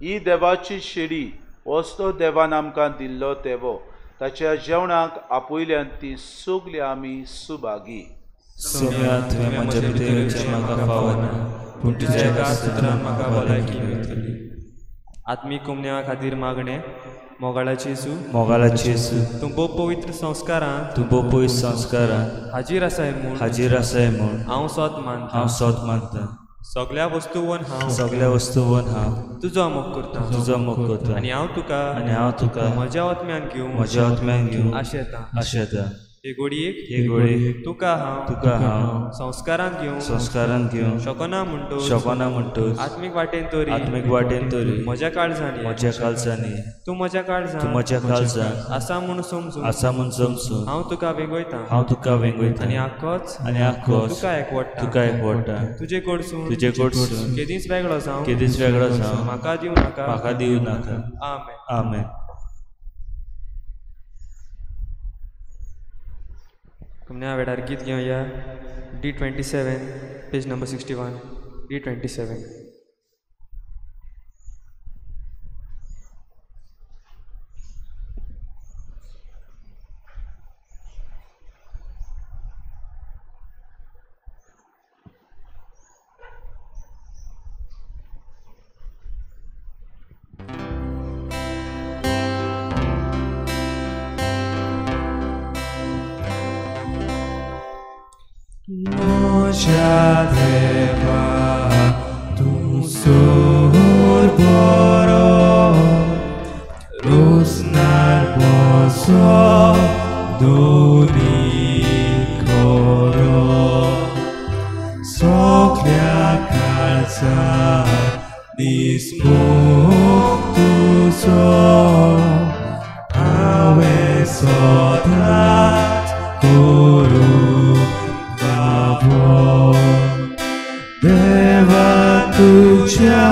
ही देवाची शेडी वस्तो देवान आमकां दिल्लो तेवो. ताच्या जेवणाक आपयल्यान ती सगळी आमी सुभागी. सोम्या तुवें म्हज्या भितर येवचें म्हाका फावना, पूण तुज्या एका सुत्रान म्हाका भलायकी मेळटली. आत्मीक कुमन्या खातीर मागणें. मोगाळाची येसू, मोगाळाची येसू, तूं भोव पवित्र संस्कारान, तूं भोव पवित्र संस्कारान हाजीर आसाय म्हूण, हाजीर आसाय म्हूण हांव सोत मानता, हांव सोत मानता. सगळ्या वस्तूवन हांव, सगळ्या वस्तूवन हांव तुजो मोग करता, तुजो मोग करता. आनी हांव तुका, आनी हांव तुका म्हज्या आत्म्यान घेवं, म्हज्या आत्म्यान घेवं आशेता, आशेता. हे गोडयेक, हे गोडयेक तुका हांव, तुका हांव संस्कारान घेवं, संस्कारान घेवं शकना म्हणटो, शकना म्हणटो आत्मीक वाटेन तरी, आत्मीक वाटेन तरी म्हज्या काळजांनी, म्हज्या काळजांनी तूं म्हज्या काळजान, तूं म्हज्या काळजान आसा म्हूण समजून, आसा म्हूण समजून हांव तुका वेंगयता, हांव तुका वेंगयता. आनी आखोच, आनी आखोच तुका एकवटा, तुका एकवटा. तुजे कडसून, तुजे कडसून केदींच वेगळो जावं, केदींच वेगळो जावं म्हाका दिवं नाका, म्हाका दिवं नाका. आमेन. आमेन. कुमन्या वेळार गीत घेवया. D27 page number 61. D27. म्हज्या देवा तूं सोर बरो, रोसनार बसो दोनी खरो, सगळ्या काळजा दिसमोग तुजो हांवें सदांच करूंक फावो. देवा तुज्या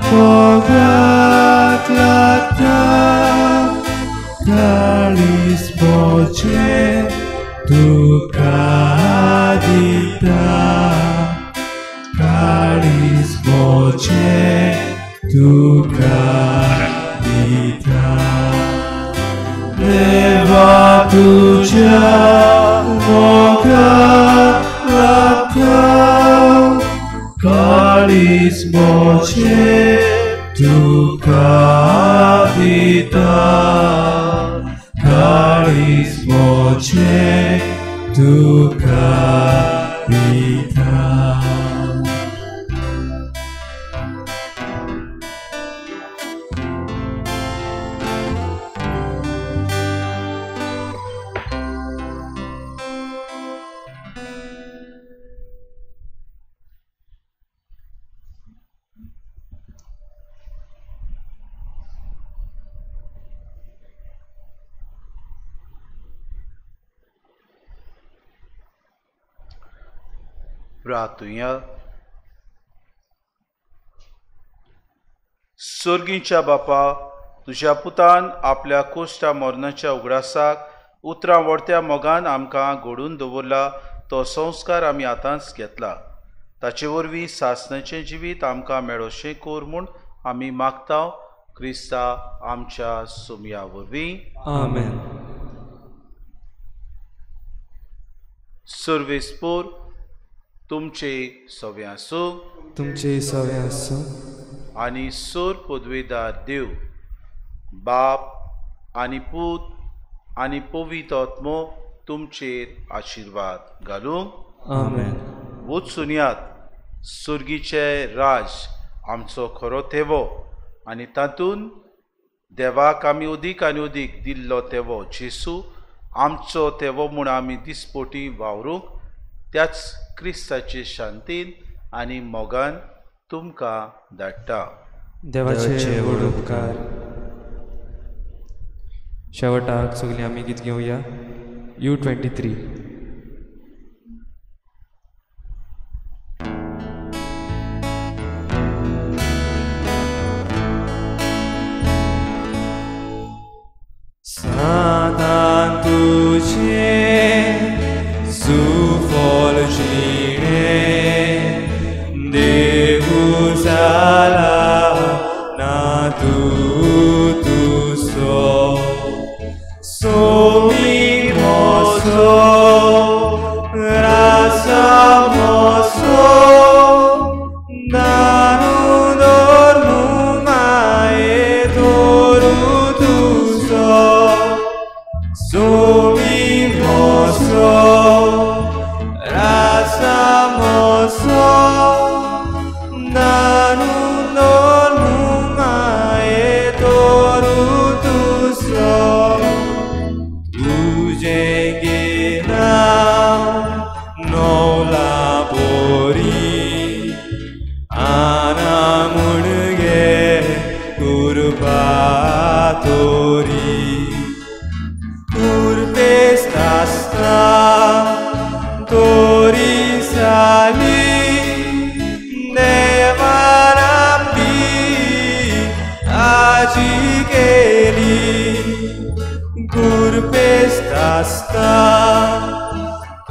मोगाक लागता काळीज म्हजें तुका दिता, काळीज म्हजें तुका दिता. देवा तुज्या मोगाक लागता काळीज म्हजें तुका दिता, काळीज म्हजें तुका दिता. प्रार्थुया. सोर्गींच्या बापा, तुज्या पुतान आपल्या कोश्टा मरणाच्या उगडासाक उतरां वडत्या मोगान आमकां घडून दवरला तो संस्कार आमी आतांच घेतला. ताचे वरवीं सासणाचें जिवीत आमकां मेळोशें कर म्हूण आमी मागता क्रिस्ता आमच्या सोमया वरवीं. आमेन. सर्वेस्पोर तुमचे सवे आसूं, तुमचे सवे आसूं. आनी सोर पदवेदार देव बाप आनी पूत आनी पवित्र आत्मो तुमचेर आशिर्वाद घालूं. आमेन. वचुनयात सुर्गीचें राज आमचो खरो तेवो आनी तातूंत देवाक आमी अदीक आनी अदीक दिल्लो तेवो जेसू आमचो तेवो म्हूण आमी दिसपोटी वावरूंक त्याच क्रिस्ताचे शांतीन आनी मोगान तुमकां धाडटा. देवाचे व्हड उपकार. शेवटाक सगळीं आमी गीत घेवया. U23. सातान तुझे सुफल जिणे देवू जाला ना तूं तुजो तोरी कुरपेस्त आसता तोरी जाली देवान आपली आजी केली कुरपेस्त आसता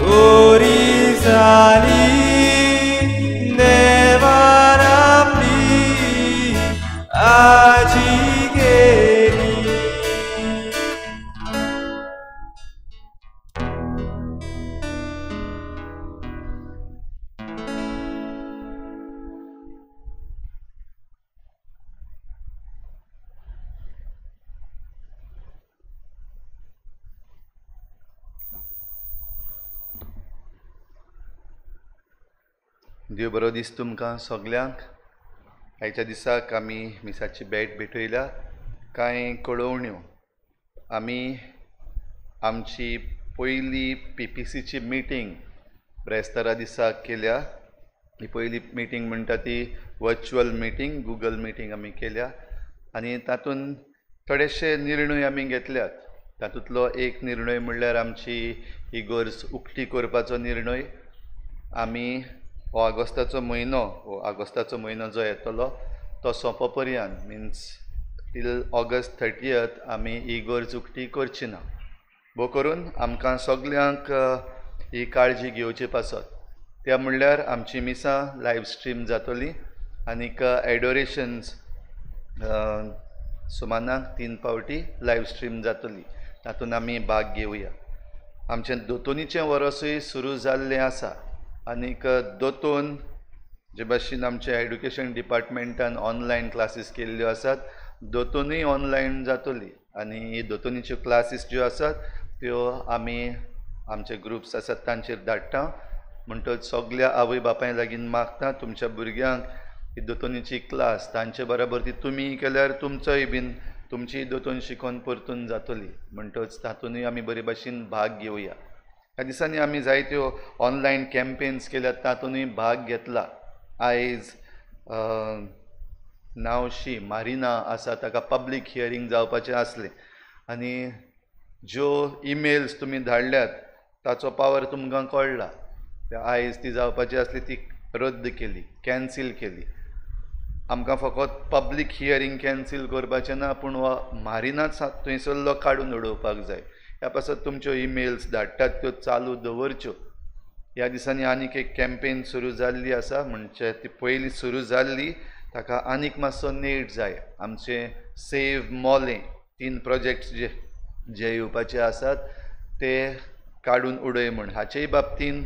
तोरी जाली देवान आपली आजी केली. देव बरो दीस तुमकां सगल्यांक. आयच्या दिसाक आमी मिसाची भेट भेटयल्या. कांय कळोवण्यो. आमी आमची पयली पीपीसीची मिटींग ब्रेस्तारा दिसाक केल्या. ही पयली मिटींग म्हणटा ती वर्च्युअल मिटींग, गुगल मिटींग आमी केल्या आनी तातूंत थोडेशे निर्णय आमी घेतल्यात. तातूंतलो एक निर्णय म्हणल्यार आमची ही गरज उक्ती करपाचो निर्णय. आमी हो ऑगस्टाचो म्हयनो, हो ऑगस्टाचो म्हयनो जो येतलो तो सोंपो पर्यंत, मिन्स टील ऑगस्ट 30 आमी ही गरज उक्ती करची ना. भोव करून आमकां सगल्यांक ही काळजी घेवची पासत. त्या म्हणल्यार आमची मिसां लायव स्ट्रीम जातली आनीक एडोरेशन्स सुमानाक 3 फावटी लायव स्ट्रीम जातली, तातूंत आमी भाग घेवया. आमचें दोतोनीचें वरसूय सुरू जाल्लें आसा आनीक दोतोन जे भाशेन आमच्या एड्युकेशन डिपार्टमेंटान ऑनलायन क्लासीस केल्ल्यो आसात, दोतोनूय ऑनलायन जातली आनी ही दोतोनीच्यो क्लासीस ज्यो आसात त्यो आमी आमचे ग्रुप्स आसात तांचेर धाडटा. म्हणटच सगल्या आवय बापाय लागीं मागता तुमच्या भुरग्यांक ही दोतोनीची क्लास तांचे बराबर ती तुमी केल्यार तुमचोय बीन तुमची दोतोन शिकोवन परतून जातली. म्हणटच तातूंतय आमी बरे भाशेन भाग घेवया. ह्या दिसांनी आमी जायत्यो ऑनलायन कॅम्पेन्स केल्यात, तातूंतय भाग घेतला. आयज नावशी मारिना आसा ताका पब्लीक हियरींग जावपाचें आसलें आनी ज्यो इमेल्स तुमी धाडल्यात ताचो पावर तुमकां कळ्ळा. आयज ती जावपाची आसली ती रद्द केली, कॅन्सील केली. आमकां फकत पब्लीक हियरींग कॅन्सील करपाचें ना, पूण हो मारिनाच थंयसरलो काडून उडोवपाक जाय. ह्या पासत तुमच्यो इमेल्स धाडटात त्यो चालू दवरच्यो. ह्या दिसांनी आनीक एक कॅम्पेन सुरू जाल्ली आसा, म्हणजे ती पयलीं सुरू जाल्ली ताका आनीक मातसो नेट जाय. आमचें सेव मोलें 3 प्रोजेक्ट्स जे जे येवपाचे आसात ते काडून उडय म्हूण हाचेय बाबतीन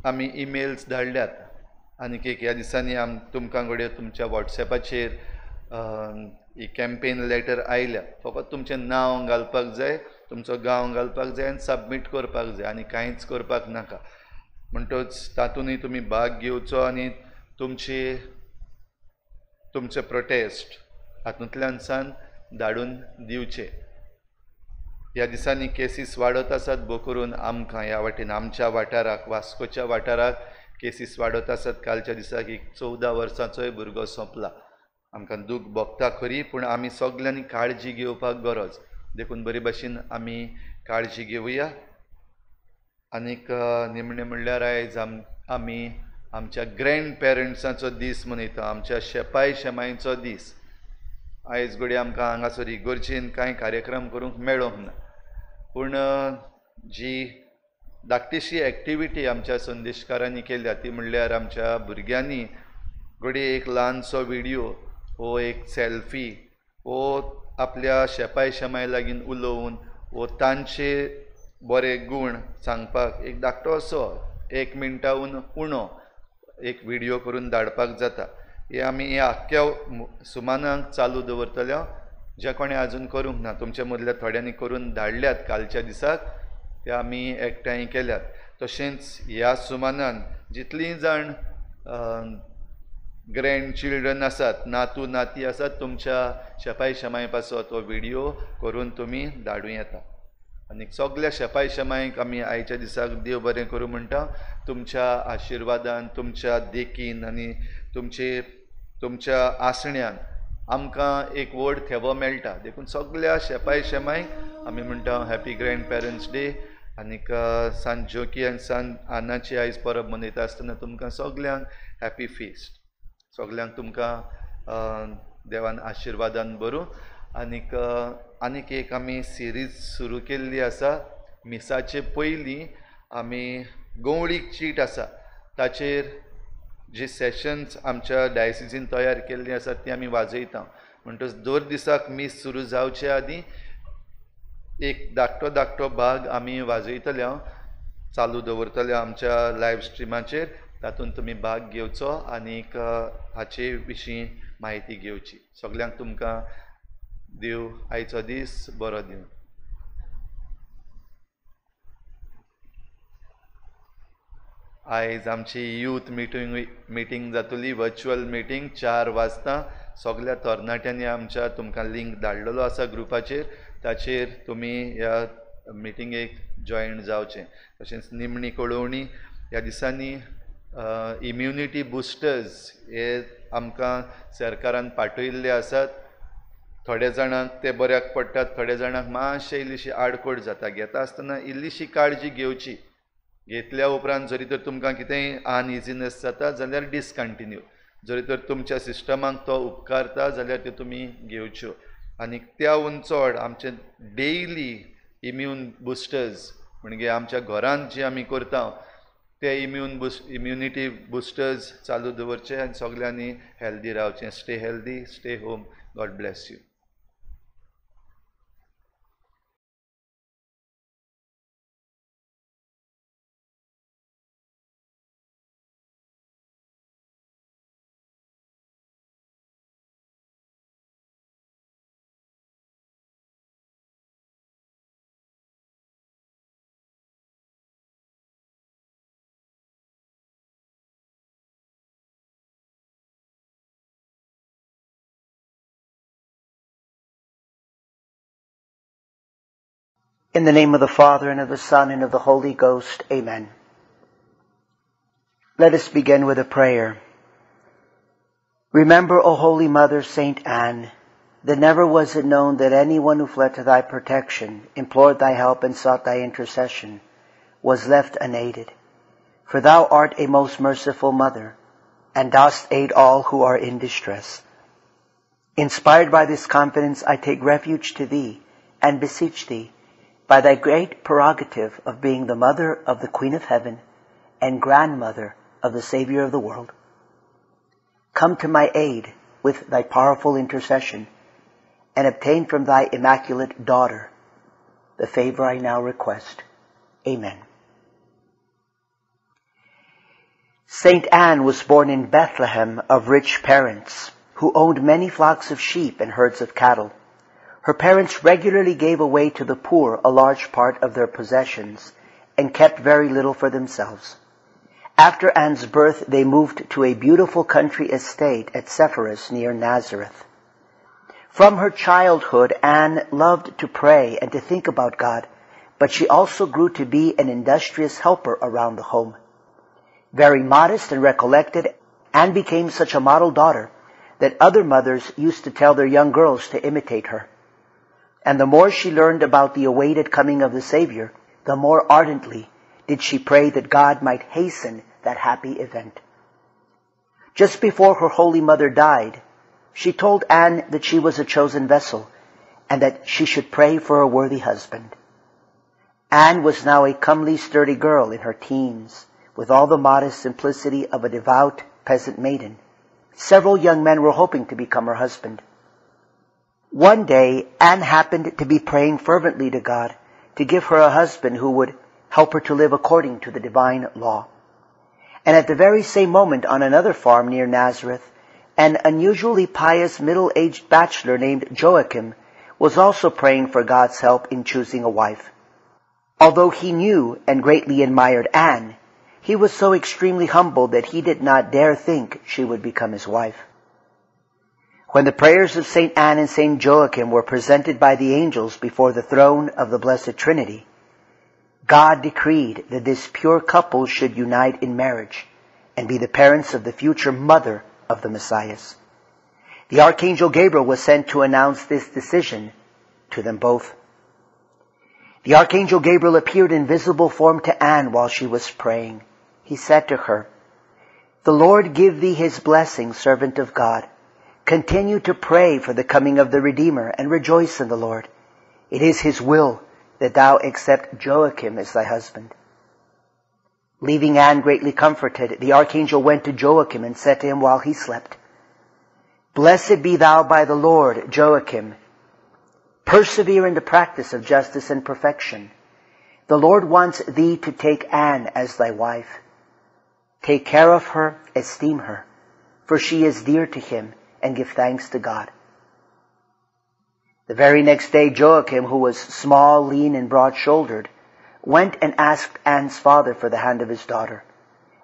आमी इमेल्स धाडल्यात. आनीक एक ह्या दिसांनी तुमकां घडये तुमच्या वॉट्सॅपाचेर ही कॅम्पेन लेटर आयल्या. फकत तुमचें नांव घालपाक जाय, तुमचो गांव घालपाक जाय आनी सबमीट करपाक जाय आनी कांयच करपाक नाका. म्हणटच तातूंतय तुमी भाग घेवचो आनी तुमचे तुमचे प्रोटेस्ट हातूंतल्यान सान धाडून दिवचे. ह्या दिसांनी केसीस वाडत आसात, भोव करून आमकां ह्या वाटेन आमच्या वाठाराक, वास्कोच्या वाठाराक केसीस वाडत आसात. कालच्या दिसाक एक 14 वर्सांचोय भुरगो सोंपला. आमकां दूख भोगता खरी, पूण आमी सगल्यांनी काळजी घेवपाक गरज, देखून बरे भाशेन आमी काळजी घेवया. आनीक निमणें म्हणल्यार आयज आमी आमच्या ग्रँड पेरंट्सांचो दीस मनयता, आमच्या शेपाय शेमायचो दीस. आयज घडये आमकां हांगासर इगर्जेन कांय कार्यक्रम करूंक मेळोंक ना, पूण जी धाकटीशी एक्टिविटी आमच्या संदेशकारांनी केल्या ती म्हणल्यार आमच्या भुरग्यांनी घडये एक ल्हानसो विडियो वो एक सेल्फी वो आपल्या शेपाय शेमाय लागीं उलोवन वो तांचे बरे गूण सांगपाक एक धाकटो असो 1 मिनटाहून उणो एक विडियो करून धाडपाक जाता. हे आमी ह्या आख्ख्या सुमानाक चालू दवरतले. जे कोणें आजून करूंक ना, तुमच्या मदल्या थोड्यांनी करून धाडल्यात कालच्या दिसाक, ते आमी एकठांय केल्यात. तशेंच ह्या सुमानान जितलीं जाण ग्रँड चिल्ड्रन आसात, नातू नाती आसात, तुमच्या शेपाय शेमाय पासत हो विडियो करून तुमी धाडूं येता. आनी सगल्या शेपाय शेमायक आमी आयच्या दिसाक देव बरें करूं म्हणटा. तुमच्या आशिर्वादान, तुमच्या देखीन आनी तुमच्या आसण्यान आमकां एक व्हड थेवो मेळटा. देखून सगल्या शेपाय शेमायक आमी म्हणटा हॅपी ग्रँड पेरंट्स डे. आनीक सान जोकी आनी सान आनाची आयज परब मनयता आसतना तुमकां सगल्यांक हॅपी फिस्ट. सगल्यांक तुमकां देवान आशिर्वादान भरूं. आनीक आनीक एक आमी सिरीज सुरू केल्ली आसा. मिसाचे पयलीं आमी गंवळीक चीट आसा ताचेर जी सेशन्स आमच्या डायसिजीन तयार केल्लीं आसात ती आमी वाजयता. म्हणटच दर दिसाक मीस सुरू जावचे आदीं एक धाकटो धाकटो भाग आमी वाजयतले, चालू दवरतले आमच्या लायव स्ट्रिमाचेर. तातूंत तुमी भाग घेवचो आनीक हाचे विशीं म्हायती घेवची. सगल्यांक तुमकां देव आयचो दीस बरो दिवं. आयज आमची यूथ मिटींग जातली, वर्च्युअल मिटींग 4 वाजता. सगल्या तरणाट्यांनी आमच्या तुमकां लिंक धाडलेलो आसा ग्रुपाचेर, ताचेर तुमी ह्या मिटिंगेक जॉयन जावचें. तशेंच निमणी कळोवणी, ह्या दिसांनी इम्युनिटी बुस्टर्स हे आमकां सरकारान पाठयल्ले आसात. थोड्या जाणांक ते बऱ्याक पडटात, थोड्या जाणांक मातशें इल्लीशी आडखळ जाता. घेता आसतना इल्लीशी काळजी घेवची. घेतल्या उपरांत जरी तर तुमकां कितेंय अनइझिनस जाता जाल्यार डिसकंटिन्यू, जरी तर तुमच्या सिस्टमाक तो उपकारता जाल्यार त्यो तुमी घेवच्यो. आनी त्याहून चड आमचे डेली इम्यून बुस्टर्स म्हणजे आमच्या घरांत जी आमी करता ते इम्युनिटी बुस्टर्स चालू दवरचे आनी सगल्यांनी हेल्दी रावचें. Stay healthy, stay home. God bless you. In the name of the Father, and of the Son, and of the Holy Ghost. Amen. Let us begin with a prayer. Remember, O Holy Mother, Saint Anne, that never was it known that anyone who fled to thy protection, implored thy help, and sought thy intercession, was left unaided. For thou art a most merciful mother, and dost aid all who are in distress. Inspired by this confidence, I take refuge to thee, and beseech thee, by thy great prerogative of being the mother of the Queen of Heaven and grandmother of the Savior of the world, come to my aid with thy powerful intercession and obtain from thy immaculate daughter the favor I now request. Amen. Saint Anne was born in Bethlehem of rich parents who owned many flocks of sheep and herds of cattle. Her parents regularly gave away to the poor a large part of their possessions and kept very little for themselves. After Anne's birth, they moved to a beautiful country estate at Sepphoris near Nazareth. From her childhood, Anne loved to pray and to think about God, but she also grew to be an industrious helper around the home. Very modest and recollected, Anne became such a model daughter that other mothers used to tell their young girls to imitate her. And the more she learned about the awaited coming of the Savior, the more ardently did she pray that God might hasten that happy event. Just before her Holy Mother died, she told Anne that she was a chosen vessel and that she should pray for a worthy husband. Anne was now a comely, sturdy girl in her teens, with all the modest simplicity of a devout peasant maiden. Several young men were hoping to become her husband. One day, Anne happened to be praying fervently to God to give her a husband who would help her to live according to the divine law. And at the very same moment, on another farm near Nazareth, an unusually pious middle-aged bachelor named Joachim was also praying for God's help in choosing a wife. Although he knew and greatly admired Anne, he was so extremely humble that he did not dare think she would become his wife. When the prayers of St. Anne and St. Joachim were presented by the angels before the throne of the Blessed Trinity, God decreed that this pure couple should unite in marriage and be the parents of the future mother of the Messiah. The Archangel Gabriel was sent to announce this decision to them both. The Archangel Gabriel appeared in visible form to Anne while she was praying. He said to her, "The Lord give thee his blessing, servant of God. Continue to pray for the coming of the Redeemer and rejoice in the Lord. It is his will that thou accept Joachim as thy husband." Leaving Anne greatly comforted, the archangel went to Joachim and said to him while he slept, "Blessed be thou by the Lord, Joachim. Persevere in the practice of justice and perfection. The Lord wants thee to take Anne as thy wife. Take care of her, esteem her, for she is dear to him, and give thanks to God." The very next day, Joachim, who was small, lean, and broad-shouldered, went and asked Anne's father for the hand of his daughter,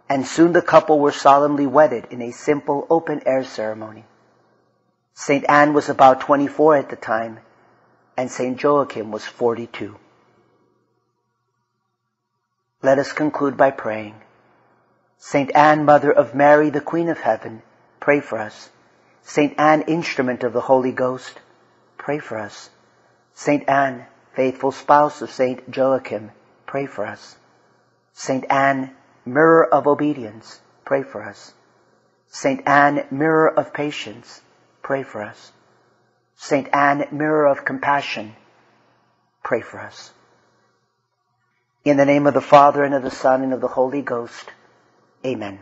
and soon the couple were solemnly wedded in a simple open-air ceremony. St. Anne was about 24 at the time, and St. Joachim was 42. Let us conclude by praying. St. Anne, Mother of Mary, the Queen of Heaven, pray for us. St. Anne, instrument of the Holy Ghost, pray for us. St. Anne, faithful spouse of St. Joachim, pray for us. St. Anne, mirror of obedience, pray for us. St. Anne, mirror of patience, pray for us. St. Anne, mirror of compassion, pray for us. In the name of the Father, and of the Son, and of the Holy Ghost, amen.